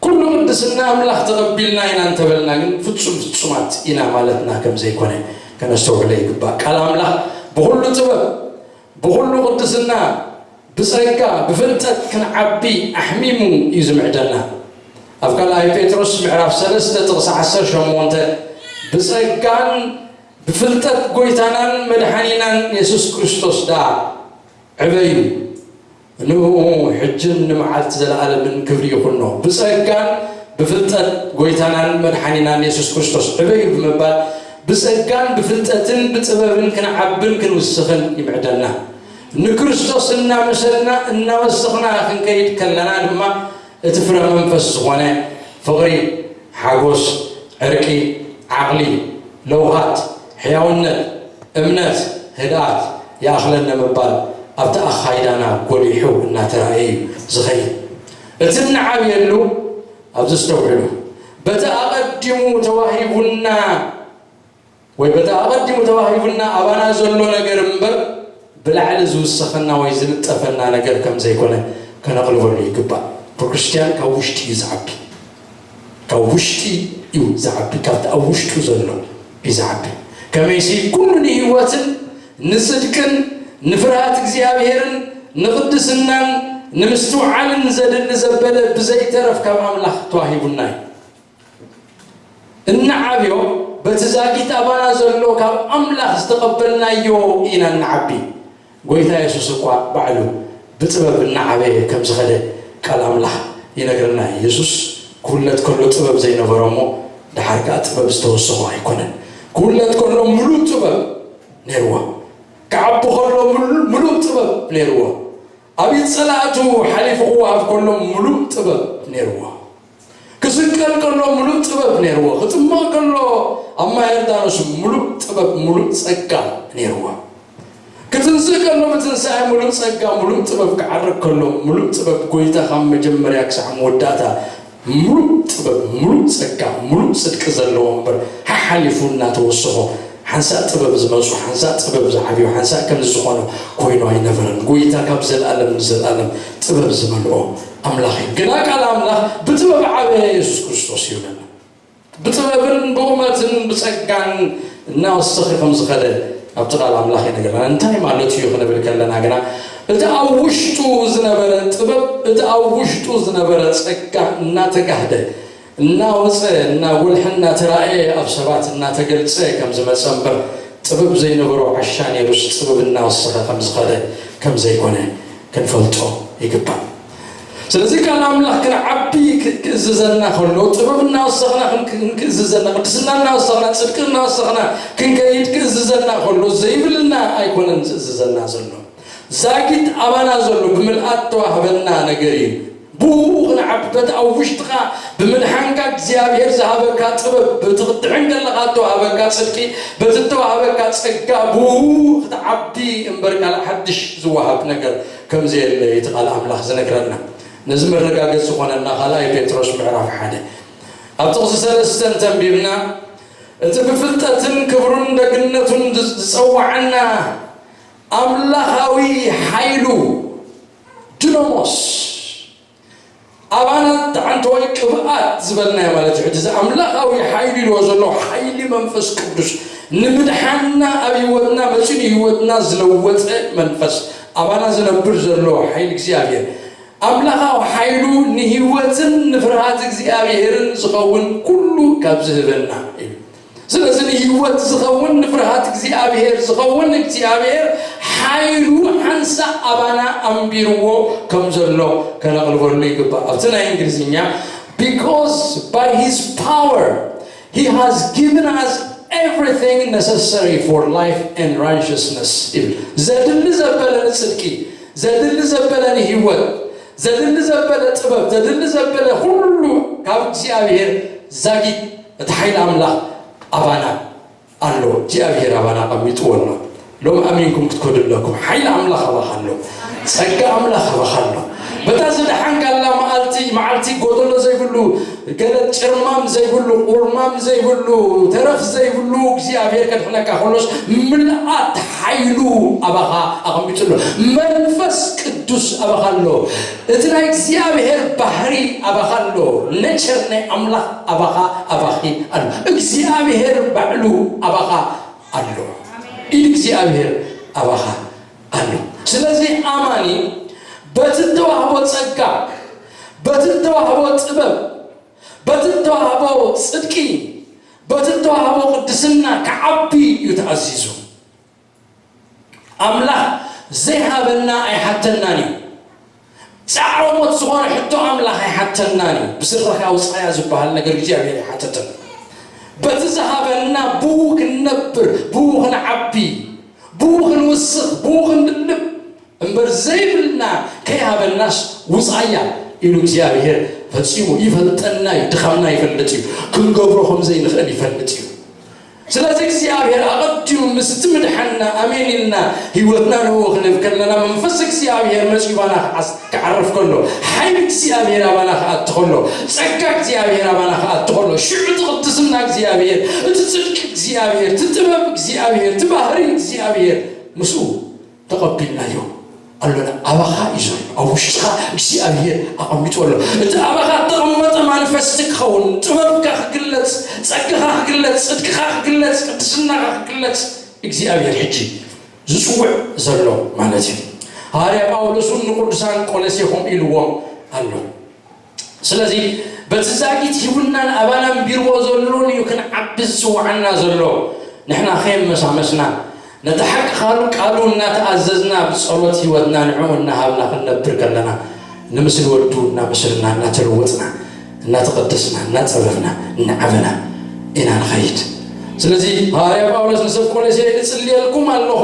ኩሉ ቅድስና ኣምላኽ ተቐቢልና ኢና እንተበልና ግን፣ ፍጹም ፍጹማት ኢና ማለትና ከም ዘይኮነ ከነስተውዕሎ ይግባእ። ቃል ኣምላኽ ብኹሉ ጥበብ፣ ብኹሉ ቅድስና፣ ብጸጋ፣ ብፍልጠት ክንዓቢ ኣሕሚሙ እዩ ዝምዕደና። ኣብ ካልኣይ ጴጥሮስ ምዕራፍ ሰለስተ ጥቕሲ ዓሰርተ ሸሞንተ፣ "ብጸጋን ብፍልጠት ጎይታናን መድሓኒናን የሱስ ክርስቶስ ደኣ ዕበዩ፣ ንእኡ ሕጅን ንመዓልቲ ዘለኣለምን ክብሪ ይኹኖ። ብጸጋን ብፍልጠት ጎይታናን መድሓኒናን የሱስ ክርስቶስ ዕበዩ" ብምባል፣ ብጸጋን ብፍልጠትን ብጥበብን ክንዓብን ክንውስኽን ይምዕደና። ንክርስቶስ እናመሰልና እናወሰኽና ክንከይድ ከለና ድማ፣ እቲ ፍረ መንፈስ ዝኾነ ፍቕሪ፣ ሓጎስ፣ ዕርቂ፣ ዓቕሊ፣ ለውሃት፣ ሕያውነት፣ እምነት፣ ህድኣት ይኣኽለና ምባል ኣብቲ ኣኻይዳና ጎሊሑ እናተራእየ እዩ ዝኸይድ። እቲ እንዓብየሉ፣ ኣብዚ ኣስተውዕሉ፣ በቲ ኣቐዲሙ ተዋሂቡና ወይ በቲ ኣቐዲሙ ተዋሂቡና ኣባና ዘሎ ነገር እምበር፣ ብላዕሊ ዝውሰኸና ወይ ዝልጠፈና ነገር ከም ዘይኮነ ከነቕልበሉ ይግባእ። ክርስትያን ካብ ውሽጢ እዩ ዝዓቢ። ካብ ውሽጢ እዩ ዝዓቢ። ካብቲ ኣብ ውሽጡ ዘሎ እዩ ዝዓቢ። ከመይሲ፣ ኩሉ ንህይወትን ንጽድቅን ንፍርሃት እግዚኣብሔርን ንቕድስናን ንምስትውዓልን ዘድሊ ዘበለ ብዘይተረፍ ካብ ኣምላኽ ተዋሂቡና እዩ። እናዓብዮ፣ በቲ ዛጊት ኣባና ዘሎ ካብ ኣምላኽ ዝተቐበልናዮ ኢና እናዓቢ። ጎይታ የሱስ እኳ ባዕሉ ብጥበብ እናዓበየ ከም ዝኸደ ቃል ኣምላኽ ይነግረና። የሱስ ክውለድ ከሎ ጥበብ ዘይነበሮ እሞ፣ ደሓር ከኣ ጥበብ ዝተወሰኾ ኣይኮነን። ክውለድ ከሎ ምሉእ ጥበብ ነይርዎ። ክዓቢ ከሎ ምሉ-፣ ምሉእ ጥበብ ነይርዎ። ኣብ ኢድ ጸላእቱ ሓሊፉ ክወሃብ ከሎ ምሉእ ጥበብ ነይርዎ። ክስቀል ከሎ ምሉእ ጥበብ ነይርዎ። ክጥመቕ ከሎ ኣብ ማይ ዮርዳኖስ ምሉእ ጥበብ፣ ምሉእ ጸጋ ነይርዎ። ክትንስእ ከሎ ብትንሳኤ ምሉእ ጸጋ፣ ምሉእ ጥበብ፣ ክዓርግ ከሎ ምሉእ ጥበብ፣ ጎይታ ካብ መጀመርያ ክሳዕ መወዳእታ ምሉእ ጥበብ፣ ምሉእ ጸጋ፣ ምሉእ ጽድቂ ዘለዎ እምበር፣ ሓሓሊፉ እናተወሰኾ ሓንሳእ ጥበብ ዝመጹ፣ ሓንሳእ ጥበብ ዝዓብዩ፣ ሓንሳእ ከምዚ ዝኾነ ኮይኑ ኣይነበረን። ጎይታ ካብ ዘለኣለም ንዘለኣለም ጥበብ ዝመልኦ ኣምላኽ እዩ። ግና ቃል ኣምላኽ ብጥበብ ዓበየ የሱስ ክርስቶስ ይብለና። ብጥበብን ብቑመትን ብጸጋን እናወሰኸ ከም ዝኸደ ኣብቲ ቃል ኣምላኽ ይነግረና። እንታይ ማለት እዩ ክንብል ከለና ግና፣ እቲ ኣብ ውሽጡ ዝነበረ ጥበብ፣ እቲ ኣብ ውሽጡ ዝነበረ ጸጋ እናተጋህደ፣ እናወጸ፣ እናጎልሐ፣ እናተራእየ፣ ኣብ ሰባት እናተገልጸ ከም ዝመጸ እምበር፣ ጥበብ ዘይነበሮ ዓሻ ነይሩስ ጥበብ እናወሰኸ ከም ዝኸደ ከም ዘይኮነ ክንፈልጦ ይግባእ። ስለዚ ቃል ኣምላኽ ክንዓቢ ክ-፣ ክእዝዘና ከሎ፣ ጥበብ እናወሰኽና ክን-፣ ክን-፣ ክእዝዘና፣ ቅድስና እናወሰኽና፣ ጽድቂ እናወሰኽና ክንከይድ ክእዝዘና ከሎ፣ ዘይብልና ኣይኮነን ዝእዝዘና ዘሎ። ዛጊት ኣባና ዘሎ ብምልኣት ተዋህበና ነገር እዩ። ብኡ ክንዓቢ፣ በቲ ኣብ ውሽጥኻ ብምድሓንካ እግዚኣብሔር ዝሃበካ ጥበብ፣ በቲ ክትድሕን ከለኻ እተዋህበካ ጽድቂ፣ በቲ እተዋህበካ ጸጋ፣ ብኡ ክትዓቢ እምበር ካልእ ሓድሽ ዝወሃብ ነገር ከም ዘየለ እቲ ቃል ኣምላኽ ዝነግረና። ነዚ መረጋገጺ ዝኾነና ካልኣይ ጴጥሮስ ምዕራፍ ሓደ። ኣብ ጥቕሲ ሰለስተ እንተንቢብና፣ እቲ ብፍልጠትን ክብሩን ደግነቱን ዝጸዋዓና ኣምላኻዊ ሓይሉ፣ ድኖሞስ፣ ኣባና ተዓንቶ ወይ ቅብኣት ዝበልናዮ ማለት እዩ። ሕጂ እዚ ኣምላኻዊ ሓይሉ ኢልዎ ዘሎ ሓይሊ መንፈስ ቅዱስ ንምድሓንና፣ ኣብ ህይወትና መጺኡ ንህይወትና ዝለወጠ መንፈስ፣ ኣባና ዝነብር ዘሎ ሓይሊ እግዚኣብሔር፣ ኣምላኻዊ ሓይሉ ንህይወትን ንፍርሃት እግዚኣብሔርን ዝኸውን ኩሉ ካብ ዝህበና እዩ። ስለዚ ንህይወት ዝኸውን ንፍርሃት እግዚኣብሔር ዝኸውን እግዚኣብሔር ሓይሉ ሓንሳእ ኣባና ኣንቢርዎ ከም ዘሎ ከነቕልበሉ ይግባእ። ኣብቲ ናይ እንግሊዝኛ፣ because by his power he has given us everything necessary for life and righteousness ይብል። ዘድሊ ዘበለ ንጽድቂ፣ ዘድሊ ዘበለ ንህይወት፣ ዘድሊ ዘበለ ጥበብ፣ ዘድሊ ዘበለ ኩሉ ካብ እግዚኣብሔር ዛጊት እቲ ሓይሊ ኣምላኽ ኣባና ኣሎ። እግዚኣብሔር ኣባና ኣቐሚጥዎ ኣሎ። ሎም ኣሚንኩም ክትከዱ ኣለኩም። ሓይሊ ኣምላኽ ኣባኻ ኣሎ። ጸጋ ኣምላኽ ኣባኻ ኣሎ። በታ ዝደሓንካላ መዓልቲ፣ መዓልቲ ጎደሎ ዘይብሉ፣ ገለ ጭርማም ዘይብሉ፣ ቁርማም ዘይብሉ፣ ተረፍ ዘይብሉ እግዚኣብሔር ከድሕነካ ከሎስ ምልኣት ሓይሉ ኣባኻ ኣቐሚጡ ኣሎ። መንፈስ ቅዱስ ኣባኻ ኣሎ። እቲ ናይ እግዚኣብሔር ባህሪ ኣባኻ ኣሎ። ኔቸር ናይ ኣምላኽ ኣባኻ፣ ኣባኺ ኣሎ። እግዚኣብሔር ባዕሉ ኣባኻ ኣሎ። ኢድ እግዚኣብሔር ኣባኻ ኣሎ። ስለዚ ኣማኒ በቲ እተዋህቦ ጸጋ፣ በቲ እተዋህቦ ጥበብ፣ በቲ እተዋህቦ ጽድቂ፣ በቲ እተዋህቦ ቅድስና ክዓቢ እዩ ተኣዚዙ። ኣምላኽ ዘይሃበና ኣይሓተናን እዩ። ጻዕሮሞት ዝኾነ ሕቶ ኣምላኽ ኣይሓተናን እዩ። ብስረኻ ውጻያ ዝበሃል ነገር እግዚኣብሔር ኣይሓተተን። በቲ ዝሃበና ብኡ ክንነብር፣ ብኡ ክንዓቢ፣ ብኡ ክንውስኽ፣ ብኡ ክንልብ እምበር ዘይብልና ከይሃበናስ ውጻያ ኢሉ እግዚኣብሔር ፈጺሙ ይፈልጠና እዩ። ድኻምና ይፈልጥ እዩ። ክንገብሮ ከም ዘይንኽእል ይፈልጥ እዩ። ስለዚ እግዚኣብሔር ኣቐዲሙ ምስቲ ምድሓንና ኣሜን ኢልና ህይወትና ንእኡ ክንህብ ከለና መንፈስ እግዚኣብሔር መጺኡ ባና ክዓስ-፣ ክዓርፍ ከሎ፣ ሓይሊ እግዚኣብሔር ኣባና ክኣቱ ከሎ፣ ጸጋ እግዚኣብሔር ኣባና ክኣቱ ከሎ፣ ሽዑ እቲ ቅድስና እግዚኣብሔር፣ እቲ ጽድቂ እግዚኣብሔር፣ እቲ ጥበብ እግዚኣብሔር፣ እቲ ባህሪ እግዚኣብሔር ምስኡ ተቐቢልናዮ ኣሎና። ኣባኻ እዩ ዘሎ። ኣብ ውሽጥኻ እግዚኣብሔር ኣቐሚጡ ኣሎ። እቲ ኣባኻ እተቐመጠ ማኒፌስት ክኸውን፣ ጥበብካ ክግለጽ፣ ጸጋኻ ክግለጽ፣ ጽድቅኻ ክግለጽ፣ ቅድስናኻ ክግለጽ እግዚኣብሔር ሕጂ ዝጽውዕ ዘሎ ማለት እዩ። ሃዋርያ ጳውሎስ እውን ንቅዱሳን ቆሎሴ ከምኡ ኢልዎም ኣሎ። ስለዚ በቲ ዛጊት ሂቡናን ኣባና ኣንቢርዎ ዘሎን እዩ ክንዓቢ ዝጽውዓና ዘሎ። ንሕና ከየመሳመስና ነቲ ሓቂ ቃሉ፣ ቃሉ እናተኣዘዝና ብጸሎት ህይወትና ንዕኡ እናሃብና ክንነብር ከለና፣ ንምስሊ ወዱ እናመሰልና፣ እናተለወጥና፣ እናተቐደስና፣ እናጸበብና፣ እናዓበና ኢና ንኸይድ። ስለዚ ሃዋርያ ጳውሎስ ንሰብ ቆሎሴ "እጽልየልኩም ኣለኹ፣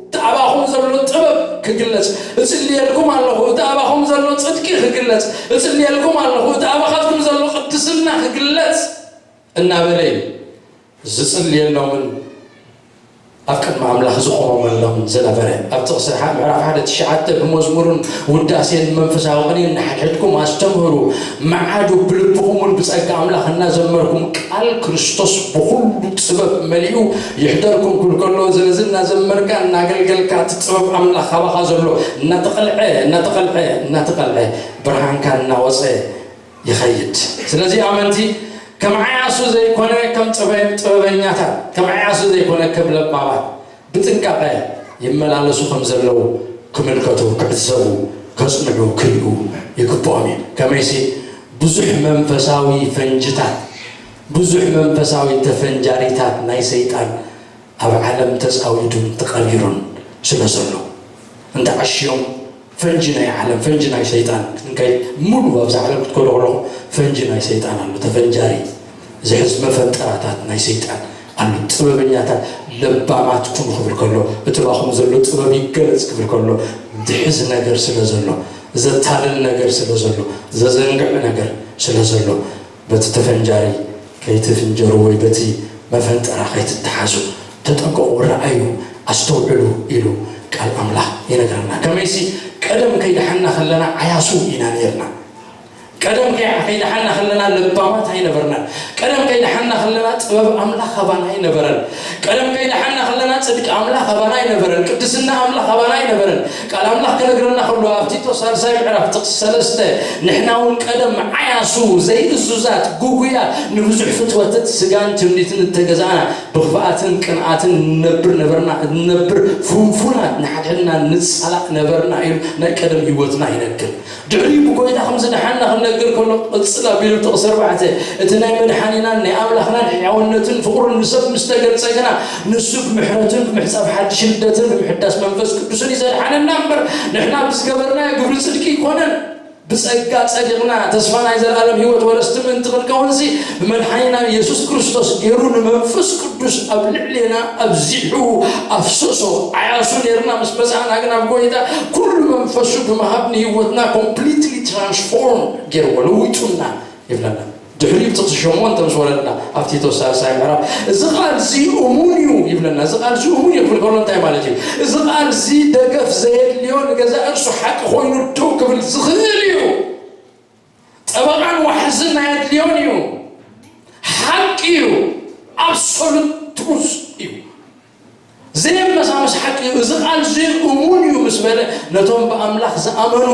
እቲ ኣባኹም ዘሎ ጥበብ ክግለጽ፣ እጽልየልኩም ኣለኹ፣ እቲ ኣባኹም ዘሎ ጽድቂ ክግለጽ፣ እጽልየልኩም ኣለኹ፣ እቲ ኣባኻትኩም ዘሎ ቅድስና ክግለጽ" እናበለ እዩ ዝጽልየሎምን ኣብ ቅድሚ ኣምላኽ ዝቖመሎምን ዝነበረ። ኣብ ጥቕሲ ሓ-፣ ምዕራፍ ሓደ ትሽዓተ "ብመዝሙርን ውዳሴን መንፈሳዊ ቅኔን ንሓድሕድኩም ኣስተምህሩ፣ መዓዱ ብልብኹም እውን ብጸጋ ኣምላኽ እናዘመርኩም ቃል ክርስቶስ ብኹሉ ጥበብ መሊኡ ይሕደርኩም" ክብል ከሎ፣ ስለዚ እናዘመርካ እናገልገልካ እቲ ጥበብ ኣምላኽ ካባኻ ዘሎ እናተቐልዐ፣ እናተቐልዐ፣ እናተቐልዐ ብርሃንካ እናወጸ ይኸይድ። ስለዚ ኣመንቲ ከም ዓያሱ ዘይኮነ ከም ጥበብ-፣ ጥበበኛታት፣ ከም ዓያሱ ዘይኮነ ከም ለባማት ብጥንቃቐ ይመላለሱ ከም ዘለዉ ክምልከቱ፣ ክዕዘቡ፣ ከጽንዑ፣ ክሪኡ ይግብኦም እዩ። ከመይሲ ብዙሕ መንፈሳዊ ፈንጅታት፣ ብዙሕ መንፈሳዊ ተፈንጃሪታት ናይ ሰይጣን ኣብ ዓለም ተጻዊዱን ተቐቢሩን ስለ ዘሎ፣ እንተዓሽዮም ፈንጂ ናይ ዓለም፣ ፈንጂ ናይ ሰይጣን፣ ክንከይ ሙሉ ኣብዛ ዓለም ክትከዶ ከለኹ ፈንጂ ናይ ሰይጣን ኣሎ፣ ተፈንጃሪ ዝሕዝ መፈንጠራታት ናይ ሰይጣን ኣሎ። ጥበበኛታት ለባማት ኩኑ ክብል ከሎ፣ እቲ ባኹም ዘሎ ጥበብ ይገለጽ ክብል ከሎ፣ ዝሕዝ ነገር ስለ ዘሎ፣ ዘታልል ነገር ስለ ዘሎ፣ ዘዘንግዕ ነገር ስለ ዘሎ፣ በቲ ተፈንጃሪ ከይትፍንጀሩ ወይ በቲ መፈንጠራ ከይትተሓዙ ተጠንቀቑ፣ ረኣዩ፣ ኣስተውዕሉ ኢሉ ቃል ኣምላኽ ይነግረና። ከመይሲ ቀደም ከይደሓንና ከለና ዓያሱ ኢና ነይርና። ቀደም ከይ-፣ ከይደሓና ከለና ለባማት ኣይነበርናን። ቀደም ከይደሓና ከለና ጥበብ ኣምላኽ ኣባና ኣይነበረን። ቀደም ከይደሓና ከለና ጽድቂ ኣምላኽ ኣባና ኣይነበረን። ቅድስና ኣምላኽ ኣባና ኣይነበረን። ቃል ኣምላኽ ክነግረና ከሎ ኣብ ቲቶ ሳልሳይ ምዕራፍ ጥቕሲ ሰለስተ፣ ንሕና እውን ቀደም ዓያሱ ዘይእዙዛት፣ ጉጉያት፣ ንብዙሕ ፍትወትን ስጋን ትምኒትን እተገዛእና፣ ብኽፍኣትን ቅንኣትን ንነብር ነበርና፣ ንነብር ፍንፉናት፣ ንሓድሕድና ንጻላእ ነበርና ኢሉ ናይ ቀደም ህይወትና ይነግር። ድሕሪኡ ብጎይታ ከም ዝደሓና ክነግር ከሎ፣ ቅጽል ኣቢሉ ጥቕሲ ኣርባዕተ፣ እቲ ናይ መድሓኒናን ናይ ኣምላኽናን ሕያውነትን ፍቕሩን ንሰብ ምስ ተገልጸ ግና፣ ንሱ ብምሕረትን ብምሕጻብ ሓድሽ ልደትን ብምሕዳስ መንፈስ ቅዱስን እዩ ዘድሓነና እምበር፣ ንሕና ብዝገበርናዮ ግብሪ ጽድቂ ኣይኮነን። ብጸጋ ጸዲቕና፣ ተስፋ ናይ ዘለኣለም ህይወት ወረስቲ ምእንቲ ክንከውንሲ፣ ብመድሓኒና ኢየሱስ ክርስቶስ ገይሩ ንመንፈስ ቅዱስ ኣብ ልዕሌና ኣብዚሑ ኣፍሰሶ። ዓያሱ ነይርና፣ ምስ መጻእና ግን ኣብ ጎይታ ኩሉ መንፈሱ ብምሃብ ንህይወትና ኮምፕሊትሊ ትራንስፎርም ገይርዎ፣ ለዊጡና ይብለና። ድሕሪኡ ጥቕሲ ሸሞንተ ምስ ወረድና፣ ኣብ ቲቶስ ሳልሳይ ምዕራፍ፣ "እዚ ቃል እዚ እሙን እዩ" ይብለና። "እዚ ቃል እዚ እሙን እዩ" ክብል ከሎ እንታይ ማለት እዩ? "እዚ ቃል እዚ ደገፍ ዘየድልዮ፣ ንገዛእ ርእሱ ሓቂ ኮይኑ ደው ክብል ዝኽእል እዩ። ጠበቓን ዋሕዝን ኣየድልዮን እዩ። ሓቂ እዩ። ኣብሶሉት ትሩዝ እዩ። ዘየመሳመስ ሓቂ እዩ። እዚ ቃል እዚ እሙን እዩ" ምስ በለ፣ ነቶም ብኣምላኽ ዝኣመኑ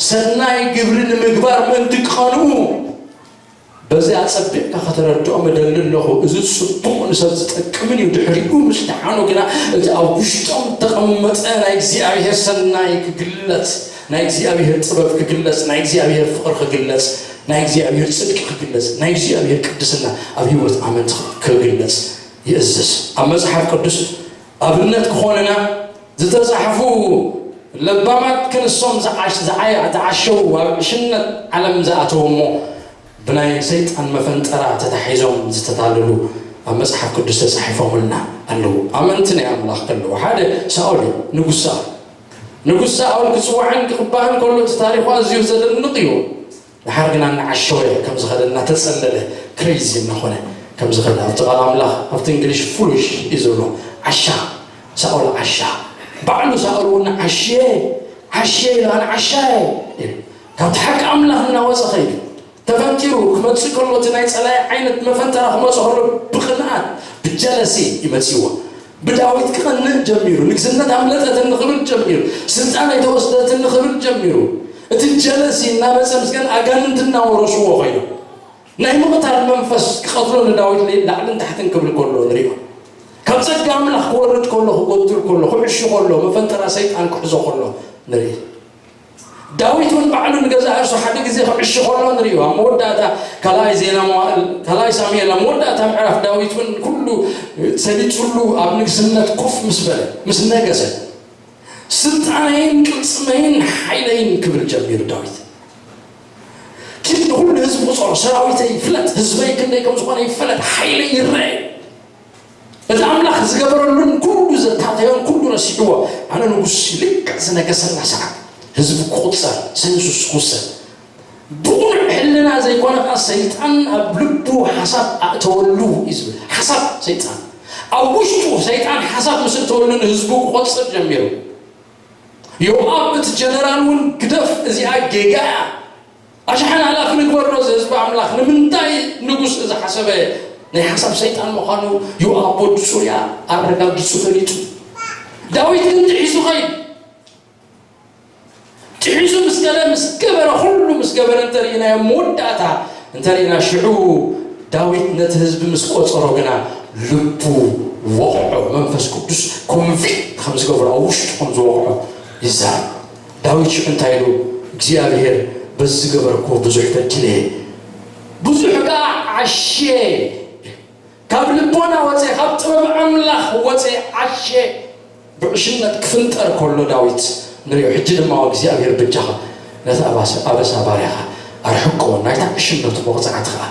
ሰናይ ግብሪ ንምግባር ምእንቲ ክቐንኡ፣ በዚ ኣጸቢቕካ ከተረድኦም እደሊ ኣለኹ። እዚ ጽቡቕ ንሰብ ዝጠቅምን እዩ። ድሕሪኡ ምስ ደሓኑ ግና፣ እቲ ኣብ ውሽጦም እተቐመጠ ናይ እግዚኣብሔር ሰናይ ክግለጽ፣ ናይ እግዚኣብሔር ጥበብ ክግለጽ፣ ናይ እግዚኣብሔር ፍቕሪ ክግለጽ፣ ናይ እግዚኣብሔር ጽድቂ ክግለጽ፣ ናይ እግዚኣብሔር ቅድስና ኣብ ህይወት ኣመንቲ ክግለጽ ይእዝዝ። ኣብ መጽሓፍ ቅዱስ ኣብነት ክኾንና ዝተጻሕፉ ለባማት ክንሶም ዝዓሽ-፣ ዝዓየ-፣ ዝዓሸዉ፣ ኣብ ዕሽነት ዓለም ዝኣተዉ እሞ ብናይ ሰይጣን መፈንጠራ ተታሒዞም ዝተታለሉ ኣብ መጽሓፍ ቅዱስ ተጻሒፎምልና ኣለዉ። ኣመንቲ ናይ ኣምላኽ ከለዉ፣ ሓደ ሳኦል እዩ፣ ንጉስ ሳኦል። ንጉስ ሳኦል ክጽዋዕን ክቕባእን ከሎ እቲ ታሪኹ ኣዝዩ ዘደንቕ እዩ። ደሓር ግና እናዓሸወ ከም ዝኸደ፣ እናተጸለለ፣ ክሬዚ እናኾነ ከም ዝኸደ ኣብቲ ቃል ኣምላኽ፣ ኣብቲ እንግሊሽ ፉሊሽ እዩ ዝብሎ። ዓሻ፣ ሳኦል ዓሻ። ባዕሉ ሳኦል እውን ዓሽየ፣ ዓሽየ ኢሉ፣ "ኣነ ዓሻ እየ" ኢሉ። ካብቲ ሓቂ ኣምላኽ እናወጸ ኸይዱ። ተፈንጢሩ ክመጽእ ከሎ፣ እቲ ናይ ጸላኢ ዓይነት መፈንጠራ ክመጽእ ከሎ፣ ብቕንኣት፣ ብጀለሲ እዩ መጺእዎ። ብዳዊት ክቐንእ ጀሚሩ፣ "ንግስነት ኣምለጠትኒ" ክብል ጀሚሩ፣ "ስልጣን ኣይተወስደትኒ" ክብል ጀሚሩ። እቲ ጀለሲ እናመጸ፣ ምስ ገለ ኣጋንንቲ እናወረስዎ ኸይኑ፣ ናይ ምቕታል መንፈስ ክቐትሎ ንዳዊት ለ-፣ ላዕልን ታሕትን ክብል ከሎ ንሪኦ። ካብ ጸጋ ኣምላኽ ክወርድ ከሎ፣ ክጎድል ከሎ፣ ክዕሹ ከሎ፣ መፈንጠራ ሰይጣን ክሕዞ ከሎ ንርኢ። ዳዊት እውን ባዕሉ ንገዛእ ርእሱ ሓደ ግዜ ክዕሺ ከሎ ንርእዮ። ኣብ መወዳእታ ካልኣይ ዜና መዋእል፣ ካልኣይ ሳሙኤል፣ ኣብ መወዳእታ ምዕራፍ ዳዊት እውን ኩሉ ሰሊጥሉ ኣብ ንግስነት ኮፍ ምስ በለ፣ ምስ ነገሰ፣ "ስልጣነይን ቅልጽመይን ሓይለይን" ክብል ጀሚሩ ዳዊት። "ኪድ ንኹሉ ህዝቢ ቁጸሮ፣ ሰራዊተይ ይፍለጥ፣ ህዝበይ ክንደይ ከም ዝኾነ ይፈለጥ፣ ሓይለይ ይረኣይ።" እቲ ኣምላኽ ዝገበረሉን ኩሉ ዘታተዮን ኩሉ ረሲዕዎ፣ ኣነ ንጉስ ልክዕ ዝነገሰላ ሰዓት ህዝቢ ክቑጸር፣ ሰንሱስ ክውሰድ፣ ብቑኑዕ ሕልና ዘይኮነ ከኣ ሰይጣን ኣብ ልቡ ሓሳብ ኣእተወሉ እዩ ዝብል። ሓሳብ ሰይጣን ኣብ ውሽጡ፣ ሰይጣን ሓሳብ ምስ እተወሉ ንህዝቡ ክቖጽር ጀሚሩ። ዮኣብ እቲ ጀነራል እውን፣ "ግደፍ፣ እዚኣ ጌጋ እያ፣ ኣሽሓን ኣላፍ ንግበሮ እዚ ህዝቢ ኣምላኽ፣ ንምንታይ ንጉስ እዚ ሓሰበ?" ናይ ሓሳብ ሰይጣን ምዃኑ ዮኣብ ወዲ ጽሩያ ኣረጋጊጹ ፈሊጡ። ዳዊት ግን ጥሒሱ ኸይዱ። ጥሒሱ ምስ ከደ፣ ምስ ገበረ፣ ኩሉ ምስ ገበረ እንተርኢናዮ፣ መወዳእታ እንተርኢና፣ ሽዑ ዳዊት ነቲ ህዝቢ ምስ ቆጸሮ ግና ልቡ ወቕዖ፣ መንፈስ ቅዱስ ኮንቪክት ከም ዝገብሮ፣ ኣብ ውሽጡ ከም ዝወቕዖ ይዛረብ። ዳዊት ሽዑ እንታይ ኢሉ? "እግዚኣብሔር በዚ ዝገበርኩዎ ብዙሕ በዲለ፣ ብዙሕ ከኣ ዓሽየ፣ ካብ ልቦና ወፀ፣ ካብ ጥበብ ኣምላኽ ወፀ፣ ዓሽየ፣ ብዕሽነት ክፍንጠር ከሎ ዳዊት ንሪኦ። ሕጂ ድማ እግዚኣብሔር በጃኻ ነቲ ኣባሰ-፣ ኣበሳ ባርያኻ ኣርሕቆ፣ ናይታ ዕሽነቱ መቕጻዕቲ ኸዓ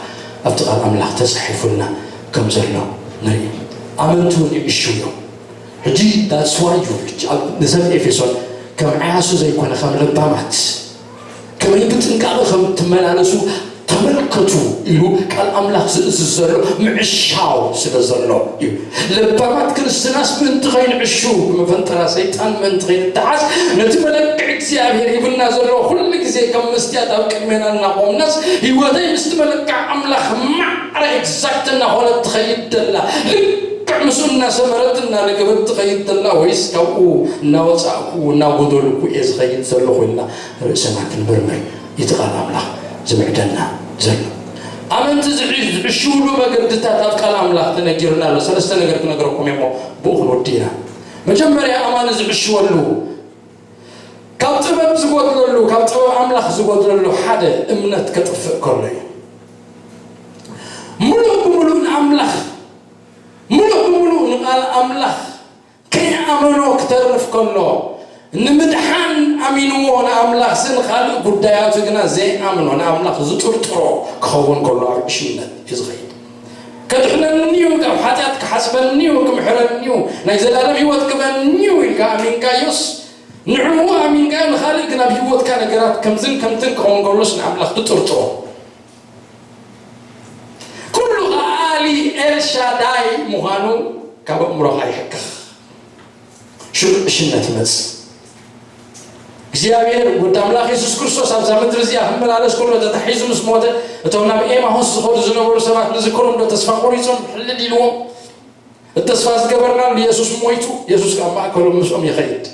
ኣብቲ ቃል ኣምላኽ ተጻሒፉልና ከም ዘሎ ንርኢ። ኣመንቲ እውን ይዕሽው እዮም። ሕጂ that's why you፣ ሕጂ ኣብ ንሰብ ኤፌሶን ከም ዓያሱ ዘይኮነ ከም ለባማት ከመይ ብጥንቃቐ ከም ትመላለሱ ተመልከቱ ኢሉ ቃል ኣምላኽ ዝእዝዝ ዘሎ ምዕሻው ስለ ዘሎ እዩ። ለባማት ክርስትናስ ምእንቲ ከይንዕሹ፣ ብመፈንጠራ ሰይጣን ምእንቲ ከይንተሓዝ፣ ነቲ መለክዒ እግዚኣብሔር ሂቡና ዘሎ ኩሉ ግዜ ከም መስትያት ኣብ ቅድሜና እናቖምናስ፣ ህይወተይ ምስቲ መለክዒ ኣምላኽ ማዕረ ኤግዛክት እናኾነት ትኸይድ ደላ፣ ልክዕ ምስኡ እናሰመረት እናለገበት ትኸይድ ደላ፣ ወይስ ካብኡ እናወጻእኩ እናጎደልኩ እየ ዝኸይድ ዘለኹ ኢልና ርእስና ክንምርምር። እቲ ቃል ኣምላኽ ዝምዕደና ዘሎ። ኣመንቲ ዝዕ-፣ ዝዕሽውሉ መገድታት ኣብ ቃል ኣምላኽ ተነጊርና ኣሎ። ሰለስተ ነገር ክነግረኩም እየ እሞ ብኡ ክንወዲ ኢና። መጀመርያ ኣማኒ ዝዕሽወሉ፣ ካብ ጥበብ ዝጎድለሉ፣ ካብ ጥበብ ኣምላኽ ዝጎድለሉ ሓደ እምነት ከጥፍእ ከሎ እዩ። ምሉእ ብምሉእ ንኣምላኽ፣ ምሉእ ብምሉእ ንቃል ኣምላኽ ከይኣመኖ ክተርፍ ከሎ፣ ንምድሓን ኣሚንዎ ንኣምላኽሲ፣ ንኻልእ ጉዳያቱ ግና ዘይኣምኖ፣ ንኣምላኽ ዝጥርጥሮ ክኸውን ከሎ ኣብ ዕሽነት እዩ ዝኸይድ። ከድሕነኒ እዩ፣ ካብ ሓጢኣት ክሓስበኒ እዩ፣ ክምሕረኒ እዩ፣ ናይ ዘላለም ህይወት ክበኒ እዩ ኢልካ ኣሚንካዮስ፣ ንዕኡ ኣሚንካዮ፣ ንኻልእ ግን ኣብ ህይወትካ ነገራት ከምዝን ከምትን ክኸውን ከሎስ ንኣምላኽ ትጥርጥሮ። ኩሉ ከኣሊ ኤልሻዳይ ምዃኑ ካብ ኣእምሮኻ ይሕክኽ። ሽዑ ዕሽነት ይመጽእ። እግዚኣብሔር ወዲ ኣምላኽ የሱስ ክርስቶስ ኣብዛ ምድሪ እዚኣ ክመላለስ ከሎ ተታሒዙ ምስ ሞተ፣ እቶም ናብ ኤማሁስ ዝኸዱ ዝነበሩ ሰባት ንዝክሮም ዶ ተስፋ ቆሪጾም ሕልል ኢልዎም? እቲ ተስፋ ዝገበርናሉ የሱስ ሞይቱ፣ የሱስ ኣብ ማእከሎም ምስኦም ይኸይድ።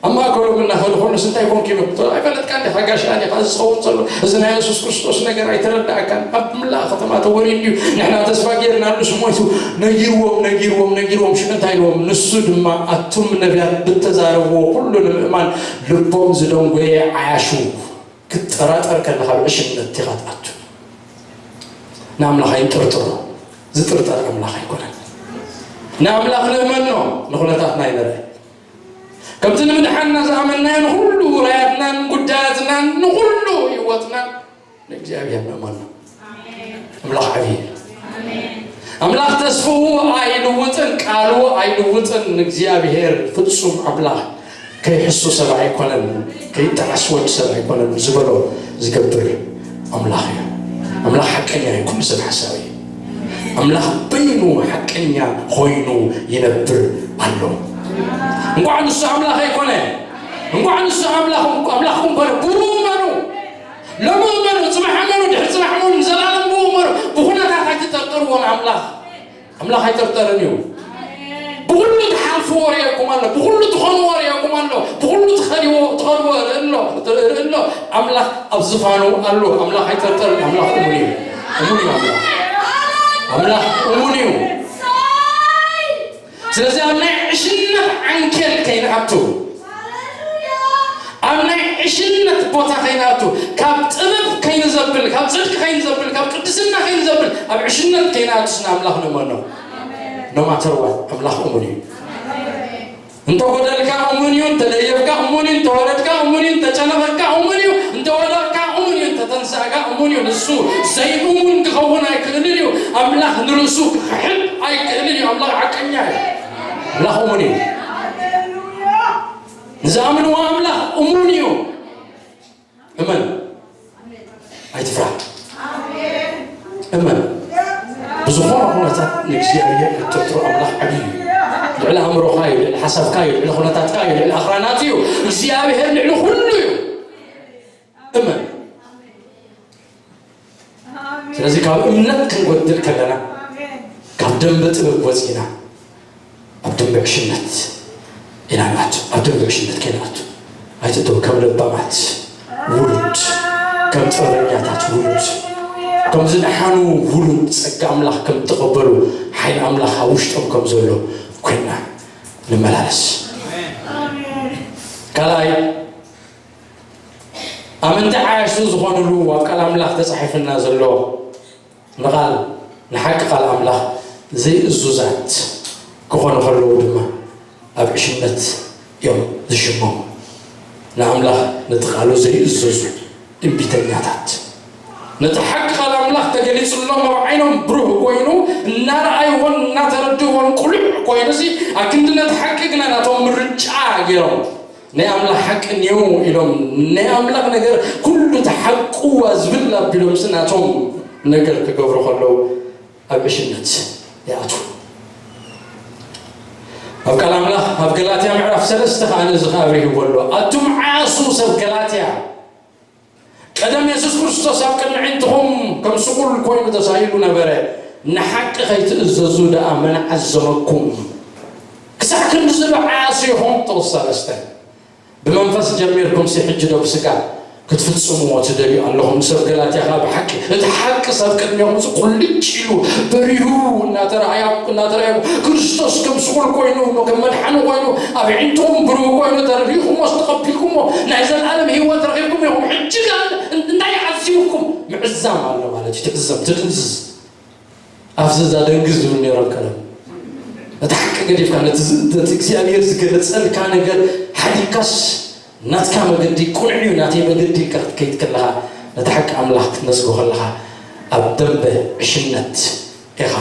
ኣብ ማእከሎም እናኸዱ ከሎስ እንታይ ኮንኪ ኢሎም? "ኣይፈለጥካን ዲኻ? ጋሻ ዲኻ? እዚ ዝኸውን ዘሎ፣ እዚ ናይ የሱስ ክርስቶስ ነገር ኣይተረዳእካን? ኣብ ምላእ ከተማ ተወርዩ እንድዩ። ንሕና ተስፋ ጌርናሉስ ሞይቱ። ነጊርዎም፣ ነጊርዎም፣ ነጊርዎም። ሽዑ እንታይ ኢልዎም? ንሱ ድማ ኣቱም ነቢያት ብተዛረብዎ ኩሉ ንምእማን ልቦም ዝደንጎየ ዓያሹ ክትጠራጠር ከለኻ ኣብ ዕሽነት ኢኻ ትኣቱ። ንኣምላኽ ኣይንጥርጥሮ። ዝጥርጠር ኣምላኽ ኣይኮነን። ንኣምላኽ ንእመኖ፣ ንኹነታትና ኣይንርእ። ከምቲ ንምድሓንና ዝኣመንናዮ ንኹሉ ውራያትናን ጉዳያትናን ንኹሉ ህይወትናን ንእግዚኣብሔር ንእመኖ። ኣምላኽ ዓብዪ እዩ። ኣምላኽ ተስፍኡ ኣይልውጥን፣ ቃሉ ኣይልውጥን። ንእግዚኣብሔር ፍጹም ኣምላኽ ከይሕሱ ሰብ ኣይኮነን፣ ከይጠዓስ ወዲ ሰብ ኣይኮነን ዝበሎ ዝገብር ኣምላኽ እዩ። ኣምላኽ ሓቀኛ እዩ፣ ኩሉ ሰብ ሓሳዊ እዩ። ኣምላኽ በይኑ ሓቀኛ ኮይኑ ይነብር ኣሎ። እንኳዕ ንሱ ኣምላኽ ኣይኮነ፣ እንኳዕ ንሱ ኣምላኽ፣ ኣምላኽኩም ኮነ። ብኡ እመኑ፣ ሎሚ እመኑ፣ ጽባሕ እመኑ፣ ድሕሪ ጽባሕ እመኑ፣ ንዘላለም ብኡ እመኑ። ብኹነታት ኣይትጠርጥርዎ ንኣምላኽ። ኣምላኽ ኣይጥርጠርን እዩ። ብኹሉ ትሓልፍዎ ርእየኩም ኣሎ፣ ብኹሉ ትኾንዎ ርእየኩም ኣሎ፣ ብኹሉ ትኸድዎ፣ ትኸድዎ ርኢ ኣሎ፣ ርኢ ኣሎ። ኣምላኽ ኣብ ዝፋኑ ኣሎ። ኣምላኽ ኣይጥርጠርን፣ ኣምላኽ እሙን እዩ። እሙን እዩ ኣምላኽ። ኣምላኽ እሙን እዩ። ስለዚ ኣብ ናይ ዕሽነት ዓንኬል ከይንኣቱ፣ ኣብ ናይ ዕሽነት ቦታ ከይንኣቱ፣ ካብ ጥበብ ከይንዘብል፣ ካብ ጽድቂ ከይንዘብል፣ ካብ ቅድስና ከይንዘብል፣ ኣብ ዕሽነት ከይንኣቱስ ንኣምላኽ ንእመኖ። No matter what፣ ኣምላኽ እሙን እዩ። እንተጎደልካ እሙን እዩ፣ እንተደየብካ እሙን እዩ፣ እንተወረድካ እሙን እዩ፣ እንተጨነቐካ እሙን እዩ፣ እንተወደቕካ እሙን እዩ፣ እንተተንሳእካ እሙን እዩ። ንሱ ዘይእሙን ክኸውን ኣይክእልን እዩ። ኣምላኽ ንርእሱ ክኽሕድ ኣይክእልን እዩ። ኣምላኽ ሓቀኛ እዩ። ኣምላኽ እሙን እዩ። ንዝኣምንዎ ኣምላኽ እሙን እዩ። እመን፣ ኣይትፍራሕ። እመን። ብዝኾነ ኩነታት ንእግዚኣብሔር እትጥርጥሮ ኣምላኽ ዓብዪ እዩ። ልዕሊ ኣእምሮኻ እዩ፣ ልዕሊ ሓሳብካ እዩ፣ ልዕሊ ኩነታትካ እዩ፣ ልዕሊ ኣኽራናት እዩ። እግዚኣብሔር ልዕሊ ኩሉ እዩ። እመን። ስለዚ ካብ እምነት ክንጎድል ከለና፣ ካብ ደንበ ጥበብ ወፂና ኣብ ደንበ ዕሽነት ኢና ንኣቱ። ኣብ ደንበ ዕሽነት ከይንኣቱ ኣይትእተው። ከም ለባማት ውሉድ፣ ከም ጥበበኛታት ውሉድ፣ ከም ዝደሓኑ ውሉድ፣ ጸጋ ኣምላኽ ከም እተቐበሉ፣ ሓይሊ ኣምላኽ ኣብ ውሽጦም ከም ዘሎ ኮይንና ንመላለስ። ካልኣይ፣ ኣመንቲ ዓያሹ ዝኾኑሉ ኣብ ቃል ኣምላኽ ተጻሒፉልና ዘሎ ንቓል፣ ንሓቂ ቃል ኣምላኽ ዘይእዙዛት ክኾኑ ከለዉ ድማ ኣብ ዕሽነት እዮም ዝሽመሙ። ንኣምላኽ ነቲ ቃሉ ዘይእዘዙ እምቢተኛታት፣ ነቲ ሓቂ ቃል ኣምላኽ ተገሊጹሎም ኣብ ዓይኖም ብሩህ ኮይኑ እናረኣይዎን እናተረድእዎን ቅሉዕ ኮይኑሲ፣ ኣክንዲ ነቲ ሓቂ ግና ናቶም ምርጫ ገይሮም ናይ ኣምላኽ ሓቂ እኒኦ ኢሎም፣ ናይ ኣምላኽ ነገር ኩሉ እቲ ሓቁ እዋ ዝብል ኣቢሎምሲ ናቶም ነገር ክገብሩ ከለዉ ኣብ ዕሽነት ይኣትዉ። ኣብ ቃል ኣምላኽ ኣብ ገላትያ ምዕራፍ ሰለስተ ከኣ ነዚ ከኣ ኣብሪህዎ ኣሎ። ኣቱም ዓያሱ ሰብ ገላትያ፣ ቀደም የሱስ ክርስቶስ ኣብ ቅድሚ ኣዒንትኹም ከም ስቑል ኮይኑ ተሳኢሉ ነበረ፣ ንሓቂ ከይትእዘዙ ደኣ መን ዓዘመኩም? ክሳዕ ክንድዚ ዶ ዓያሱ ኢኹም? ጥቕሲ ሰለስተ። ብመንፈስ ጀሚርኩምሲ ሕጂ ዶ ብስጋ ክትፍጽምዎ ትደልዩ ኣለኹም? ንሰብ ገላትያ ከኣ ብሓቂ፣ እቲ ሓቂ ሰብ ቅድሜኹምሲ ቁልጭ ኢሉ በሪሁ እናተረኣያ-፣ እናተረኣየኩም፣ ክርስቶስ ከም ስቑል ኮይኑ፣ ከም መድሓኒ ኮይኑ፣ ኣብ ኣዒንትኹም ብሩህ ኮይኑ ተረዲእኩምዎ፣ ተቐቢልኩምዎ፣ ናይ ዘለኣለም ህይወት ረኺብኩም ኢኹም። ሕጂ ከኣ እንታይ ዓዚብኩም? ምዕዛም ኣሎ ማለት እዩ። ትዕዘብ፣ ትድንዝዝ። ኣብዚ እዛ ደንግዝ ዝብል ነይሮም ቀደም። እቲ ሓቂ ገዲፍካ፣ ነቲ ዝ-፣ ነቲ እግዚኣብሔር ዝገለጸልካ ነገር ሓዲግካስ፣ ናትካ መገዲ ቅኑዕ እዩ፣ ናተይ መገዲ ኢልካ ክትከይድ ከለኻ፣ ነቲ ሓቂ ኣምላኽ ክትነጽጎ ከለኻ፣ ኣብ ደንበ ዕሽነት ኢኻ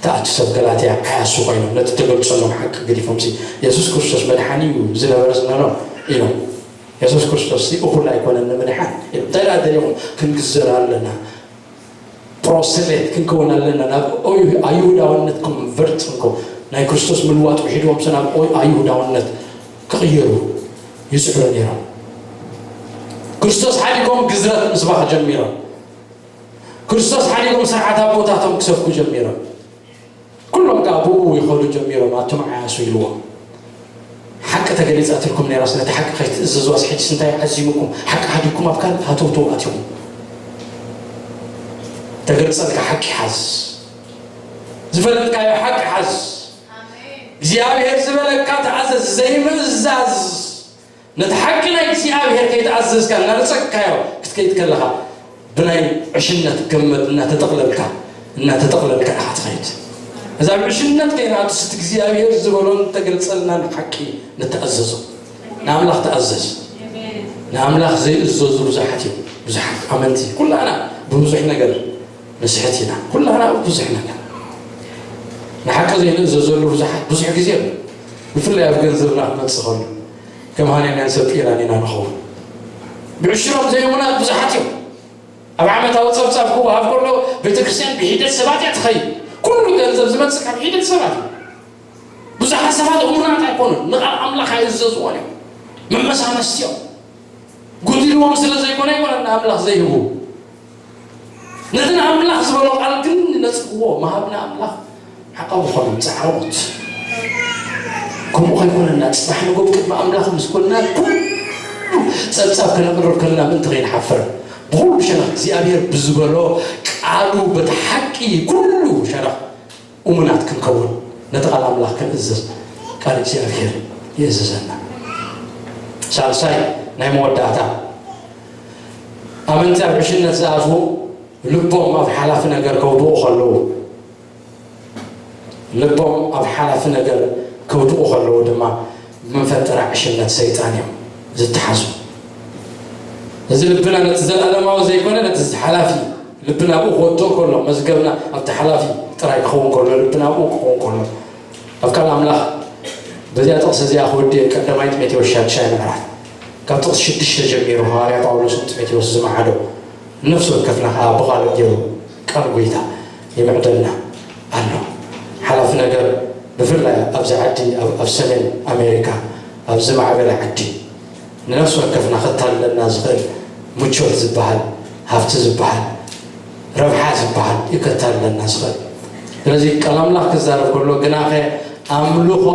ትኣቱ። ሰብ ገላትያ ዓያሱ ኮይኖም፣ ነቲ ተገልጸሎም ሓቂ ገዲፎምሲ፣ የሱስ ክርስቶስ መድሓኒ እዩ ዝነበረ ዝነበሮም ኢሎም። የሱስ ክርስቶስ እኹል ኣይኮነን ንምድሓን ኢሎም። እንታይ ደኣ ደሊኹም? ክንግዘር ኣለና። ፕሮሰሌት ክንከውን ኣለና። ናብ ኦይ-፣ ኣይሁዳውነት ኮንቨርት ክንከውን፣ ናይ ክርስቶስ ምልዋጥ ውሒድዎም ሰብ ናብ ኦይ-፣ ኣይሁዳውነት ክቕየሩ ይጽዕሩ ነይሮም። ክርስቶስ ሓዲጎም ግዝረት ምስባኽ ጀሚሮም። ክርስቶስ ሓዲጎም ስርዓት ኣቦታቶም ክሰብኩ ጀሚሮም። ኩሎም ከኣ ብኡ ይኸዱ ጀሚሮም፣ ኣቱም ዓያሱ ኢልዎም። ሓቂ ተገሊጻትልኩም ነይራስ፣ ነቲ ሓቂ ከይትእዘዝዋስ፣ ሕጅስ እንታይ ዓዚሙኩም? ሓቂ ሓዲግኩም ኣብ ካልእ ሃተውተው ኣቲኹም። ተገልጸልካ ሓቂ ሓዝ። ዝፈለጥካዮ ሓቂ ሓዝ። እግዚኣብሔር ዝበለካ ተኣዘዝ። ዘይምእዛዝ ነቲ ሓቂ ናይ እግዚኣብሔር ከይተኣዘዝካ እናነጸግካዮ ክትከይድ ከለኻ፣ ብናይ ዕሽነት ገመድ እናተጠቕለልካ፣ እናተጠቕለልካ ኢኻ ትኸይድ። እዛ ኣብ ዕሽነት ከይንኣቱስ እቲ እግዚኣብሔር ዝበሎን እተገልጸልናን ሓቂ ንተኣዘዞ። ንኣምላኽ ተኣዘዝ። ንኣምላኽ ዘይእዘዙ ብዙሓት እዮም። ብዙሓት ኣመንቲ፣ ኩላና ብብዙሕ ነገር ንስሕት ኢና። ኩላና ብብዙሕ ነገር ንሓቂ ዘይንእዘዘሉ ብዙሓት፣ ብዙሕ ግዜ ኣሎ። ብፍላይ ኣብ ገንዘብና ክመጽእ ከሎ፣ ከም ሃኔማን ሰብ ጤናን ኢና ንኸውን። ብዕሽሮም ዘይእሙናት ብዙሓት እዮም። ኣብ ዓመታዊ ጸብጻብ ክወሃብ ከሎ፣ ቤተክርስትያን ብሒደት ሰባት እያ ትኸይድ። ኩሉ ገንዘብ ዝመጽእ ካብ ሒደት ሰባት እዩ። ብዙሓት ሰባት እሙናት ኣይኮኑን፣ ንቓል ኣምላኽ ኣይእዘዝዎን እዮም። መመሳመስቲ እዮም። ጉዲልዎም ስለ ዘይኮነ ኣይኮነን ንኣምላኽ ዘይህቡ። ነቲ ንኣምላኽ ዝበሎ ቃል ግን ንነጽግዎ። ምሃብ ንኣምላኽ ዓቐብ ኾኖም ጻዕሮት። ከምኡ ከይኮነና፣ ጽባሕ ንጎብ ቅድሚ ኣምላኽ ምስ ኮንና፣ ኩሉ ጸብጻብ ከነቕርብ ከለና ምእንቲ ከይንሓፍር፣ ብኹሉ ሸነኽ እግዚኣብሔር ብዝበሎ ቃሉ፣ በቲ ሓቂ ኩሉ ሸነኽ እሙናት ክንከውን፣ ነቲ ቃል ኣምላኽ ክንእዘዝ ቃል እግዚኣብሔር ይእዝዘና። ሳልሳይ፣ ናይ መወዳእታ፣ ኣመንቲ ኣብ ዕሽነት ዝኣትዉ ልቦም ኣብ ሓላፊ ነገር ከውድቑ ከለዉ፣ ልቦም ኣብ ሓላፊ ነገር ከውድቑ ከለዉ ድማ፣ ብመፈንጠራ ዕሽነት ሰይጣን እዮም ዝተሓዙ። እዚ ልብና ነቲ ዘለኣለማዊ ዘይኮነ፣ ነቲ ሓላፊ ልብና ኣብኡ ክወድቕ ከሎ፣ መዝገብና ኣብቲ ሓላፊ ጥራይ ክኸውን ከሎ፣ ልብና ኣብኡ ክኸውን ከሎ፣ ኣብ ቃል ኣምላኽ በዚኣ ጥቕሲ እዚኣ ክወድእ፣ ቀዳማይ ጢሞቴዎስ ሻድሻይ ምዕራፍ፣ ካብ ጥቕሲ ሽዱሽተ ጀሚሩ ሃዋርያ ጳውሎስ ንጢሞቴዎስ ዝመዓዶ፣ ነፍሲ ወከፍና ከኣ ብቓሉ ገይሩ ቃል ጐይታ ይምዕደልና ኣሎ። ሓላፊ ነገር፣ ብፍላይ ኣብዚ ዓዲ፣ ኣብ፣ ኣብ ሰሜን ኣሜሪካ፣ ኣብ ዝማዕበለ ዓዲ፣ ንነፍሲ ወከፍና ከታልለና ዝኽእል ምቾት ዝበሃል፣ ሃብቲ ዝበሃል፣ ረብሓ ዝበሃል እዩ ከታልለና ዝኽእል። ስለዚ ቃል ኣምላኽ ክዛረብ ከሎ፣ ግናኸ ኣምልኾ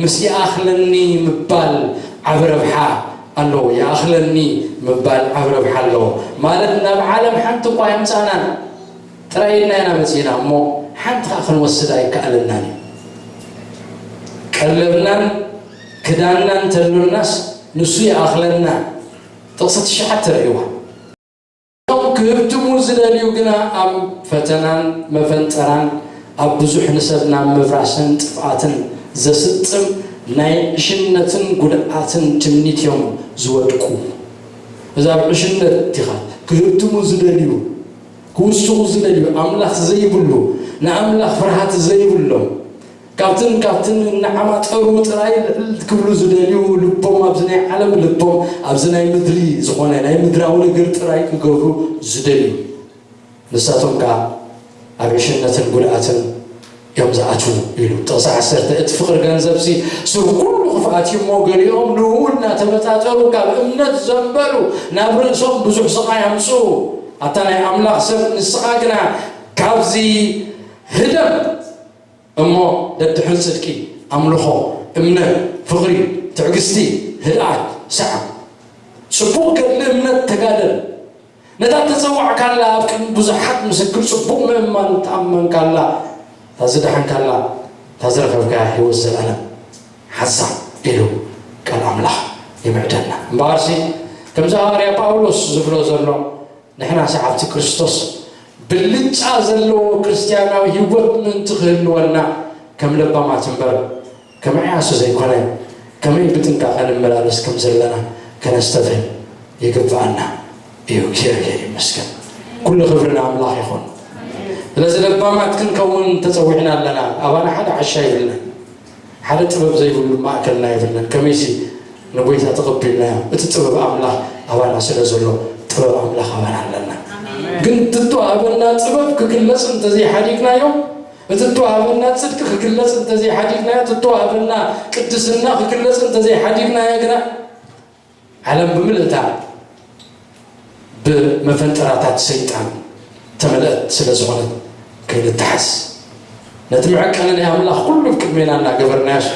ምስ ይኣኽለኒ ምባል ዓቢ ረብሓ ኣለዎ። ይኣኽለኒ ምባል ዓቢ ረብሓ ኣለዎ። ማለት ናብ ዓለም ሓንቲ እኳ ኣየምጻእናን፣ ጥራይ ኢልና ኢና መጺእና እሞ፣ ሓንቲ ኸኣ ክንወስድ ኣይከኣለናን እዩ። ቀለብናን ክዳንናን እንተሎናስ ንሱ ይኣኽለና። ጥቕሲ ትሽዓተ ርእይዋ። እቶም ክህብትሙ ዝደልዩ ግና ኣብ ፈተናን መፈንጠራን፣ ኣብ ብዙሕ ንሰብ ናብ ምፍራስን ጥፍኣትን ዘስጥም ናይ ዕሽነትን ጉድኣትን ትምኒት እዮም ዝወድቁ። እዛ ኣብ ዕሽነት ኢኻ ክህብትሙ ዝደልዩ፣ ክውስኹ ዝደልዩ፣ ኣምላኽ ዘይብሉ፣ ንኣምላኽ ፍርሃት ዘይብሎም፣ ካብትን ካብትን እናዓማጠሩ ጥራይ ልዕል ክብሉ ዝደልዩ፣ ልቦም ኣብዚ ናይ ዓለም፣ ልቦም ኣብዚ ናይ ምድሪ ዝኾነ ናይ ምድራዊ ነገር ጥራይ ክገብሩ ዝደልዩ፣ ንሳቶም ከኣ ኣብ ዕሽነትን ጉድኣትን እዮም ዝኣትዉ ኢሉ። ጥቕሲ ዓሰርተ፣ እቲ ፍቕሪ ገንዘብሲ ሱር ኩሉ ክፍኣት እዩ እሞ፣ ገሊኦም ንእኡ እናተመጣጠሩ ካብ እምነት ዘንበሉ፣ ናብ ርእሶም ብዙሕ ስቓይ ኣምጽኡ። ኣታ ናይ ኣምላኽ ሰብ፣ ንስኻ ግና ካብዚ ህደም እሞ ደድሕሪ ጽድቂ፣ ኣምልኾ፣ እምነት፣ ፍቕሪ፣ ትዕግስቲ፣ ህድኣት ሰዓብ። ጽቡቕ ገድሊ እምነት ተጋደል። ነታ ተጸዋዕካላ፣ ኣብ ቅድሚ ብዙሓት ምስክር ጽቡቕ ምእማን ተኣመንካላ፣ እታ ዝደሓንካላ፣ እታ ዝረኸብካያ ህይወት ዘለኣለም ሓዛ ኢሉ ቃል ኣምላኽ ይምዕደና። እምበኣርሲ ከምዚ ሃዋርያ ጳውሎስ ዝብሎ ዘሎ፣ ንሕና ሰዓብቲ ክርስቶስ ብልጫ ዘለዎ ክርስትያናዊ ህይወት ምእንቲ ክህልወና፣ ከም ለባማት እምበር ከም ዓያሱ ዘይኮነ፣ ከመይ ብጥንቃቐ ንመላለስ ከም ዘለና ከነስተብህል ይግብኣና እዩ። እግዚኣብሔር ይመስገን። ኩሉ ክብሪ ንኣምላኽ ይኹን። ስለዚ ለባማት ክንከውን ተጸዊዕና ኣለና። ኣባና ሓደ ዓሻ የብልናን፣ ሓደ ጥበብ ዘይብሉ ማእከልና የብልናን። ከመይሲ ንጎይታ ተቐቢልናዮ፣ እቲ ጥበብ ኣምላኽ ኣባና ስለ ዘሎ፣ ጥበብ ኣምላኽ ኣባና ኣለና። ግን እትወሃበና ጥበብ ክግለጽ እንተዘይሓዲግናዮ፣ እቲ እተዋህበና ጽድቂ ክግለጽ እንተዘይሓዲግናዮ፣ እቲ እተዋህበና ቅድስና ክግለጽ እንተዘይሓዲግናዮ ግና፣ ዓለም ብምልእታ ብመፈንጠራታት ሰይጣን ተመልአት ስለ ዝኾነት ከይንተሓዝ፣ ነቲ መዐቀኒ ናይ ኣምላኽ ኩሉ ብቅድሜና እናገበርናዮስ፣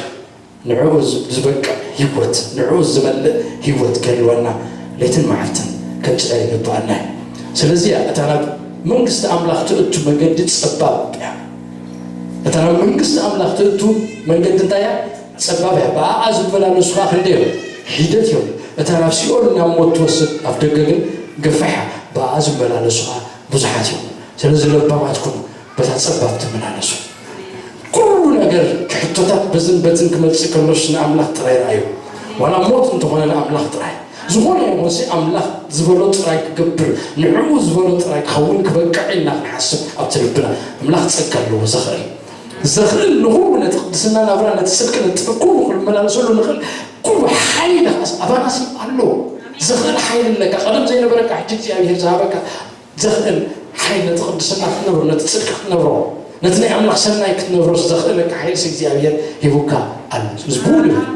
ንዕኡ ዝ-፣ ዝበቅዕ ህይወት፣ ንዕኡ ዝመልእ ህይወት ክህልወና ለይትን መዓልትን ክንጽዕር ይግብኣና እዩ። ስለዚ እያ እታ ናብ መንግስቲ ኣምላኽ ትእቱ መገዲ ጸባብ እያ። እታ ናብ መንግስቲ ኣምላኽ ትእቱ መንገዲ እንታይ እያ? ጸባብ እያ። ብኣኣ ዝመላለሱ ኸኣ ክንደይ እዮም? ሒደት እዮም። እታ ናብ ሲኦል ናብ ሞት ትወስድ ኣፍ ደገ ግን ገፋሕ እያ። ብኣኣ ዝመላለሱ ኸኣ ብዙሓት እዮም። ስለዚ ለባማት ኩኑ፣ በታ ጸባብ ተመላለሱ። ኩሉ ነገር፣ ሕቶታት በዝን በትን ክመጽእ ከሎስ ንኣምላኽ ጥራይ ረኣዩ። ዋላ ሞት እንተኾነ ንኣምላኽ ጥራይ። ዝኾነ ይኹንሲ ኣምላኽ ዝበሎ ጥራይ ክገብር፣ ንዕኡ ዝበሎ ጥራይ ክኸውን ክበቅዕ ኢልና ክንሓስብ ኣብቲ ልብና። ኣምላኽ ጸጋ ኣለዎ፣ ዘኽእል። ዘኽእል ንኹሉ፣ ነቲ ቅድስና ናብራ፣ ነቲ ጽድቂ፣ ነቲ ጥበብ፣ ኩሉ ክንመላለሰሉ ንኽእል፣ ኩሉ ሓይሊ ኸኣስ ኣባናሲ ኣሎ። ዘኽእል ሓይሊ ኣለካ። ቀደም ዘይነበረካ ሕጂ እግዚኣብሔር ዝሃበካ ዘኽእል ሓይሊ፣ ነቲ ቅድስና ክትነብሮ፣ ነቲ ጽድቂ ክትነብሮ፣ ነቲ ናይ ኣምላኽ ሰናይ ክትነብሮስ ዘኽእለካ ሓይልሲ እግዚኣብሔር ሂቡካ ኣሎ። እዚ ብውል ይበል።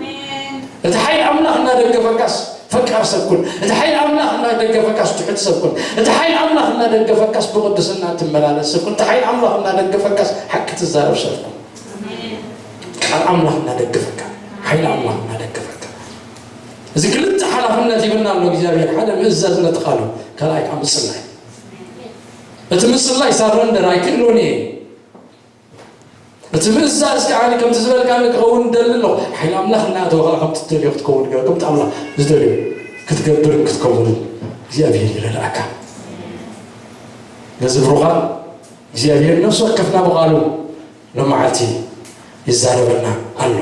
እቲ ሓይሊ ኣምላኽ እናደገፈካስ ፈቃር ሰብ ኩን። እቲ ሓይሊ ኣምላኽ እናደገፈካስ ትሑት ሰብ ኩን። እቲ ሓይሊ ኣምላኽ እናደገፈካስ ብቅድስና ትመላለስ ሰብ ኩን። እቲ ሓይሊ ኣምላኽ እናደገፈካስ ሓቂ ትዛረብ ሰብ ኩን። ቃል ኣምላኽ እናደገፈካ፣ ሓይሊ ኣምላኽ እናደገፈካ። እዚ ክልተ ሓላፍነት ይብልና ኣሎ እግዚኣብሔር። ሓደ ምእዛዝ ነቲ ቃሉ፣ ካልኣይ ከዓ ምጽላይ። እቲ ምጽላይ ሳረንደር ኣይክእሎን እየ። እቲ ምእዛዝ ከዓ ከምቲ ዝበልካኒ ክኸውን እደሊ ኣለኹ። ሓይሊ ኣምላኽ እናኣተወ ከዓ ከምቲ ትደልዮ ክትከውን ገር፣ ከምቲ ኣምላኽ ዝደልዮ ክትገብርን ክትከውንን እግዚኣብሔር ይረድኣካ። ነዚ ብሩኻን እግዚኣብሔር ነፍሲ ወከፍና ብቓሉ ሎመዓልቲ ይዛረበና ኣሎ።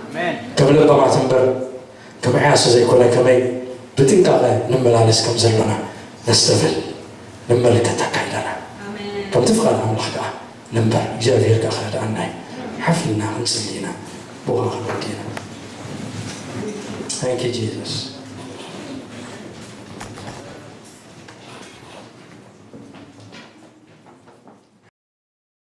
ኣሜን። ከም ለባማት እምበር ከም ዓያሱ ዘይኮነ፣ ከመይ ብጥንቃቐ ንመላለስ ከም ዘሎና ነስተብህል፣ ንመልከት ኣካይዳና። ኣሜን። ከምቲ ፍቓድ ኣምላኽ ከኣ ንንበር፣ እግዚኣብሔር ከኣ ክረድኣና እዩ። ሓፍ ኢልና ክንጽሊ ኢና፣ ብኡኻ ክንወዲ ኢና። Thank you, Jesus.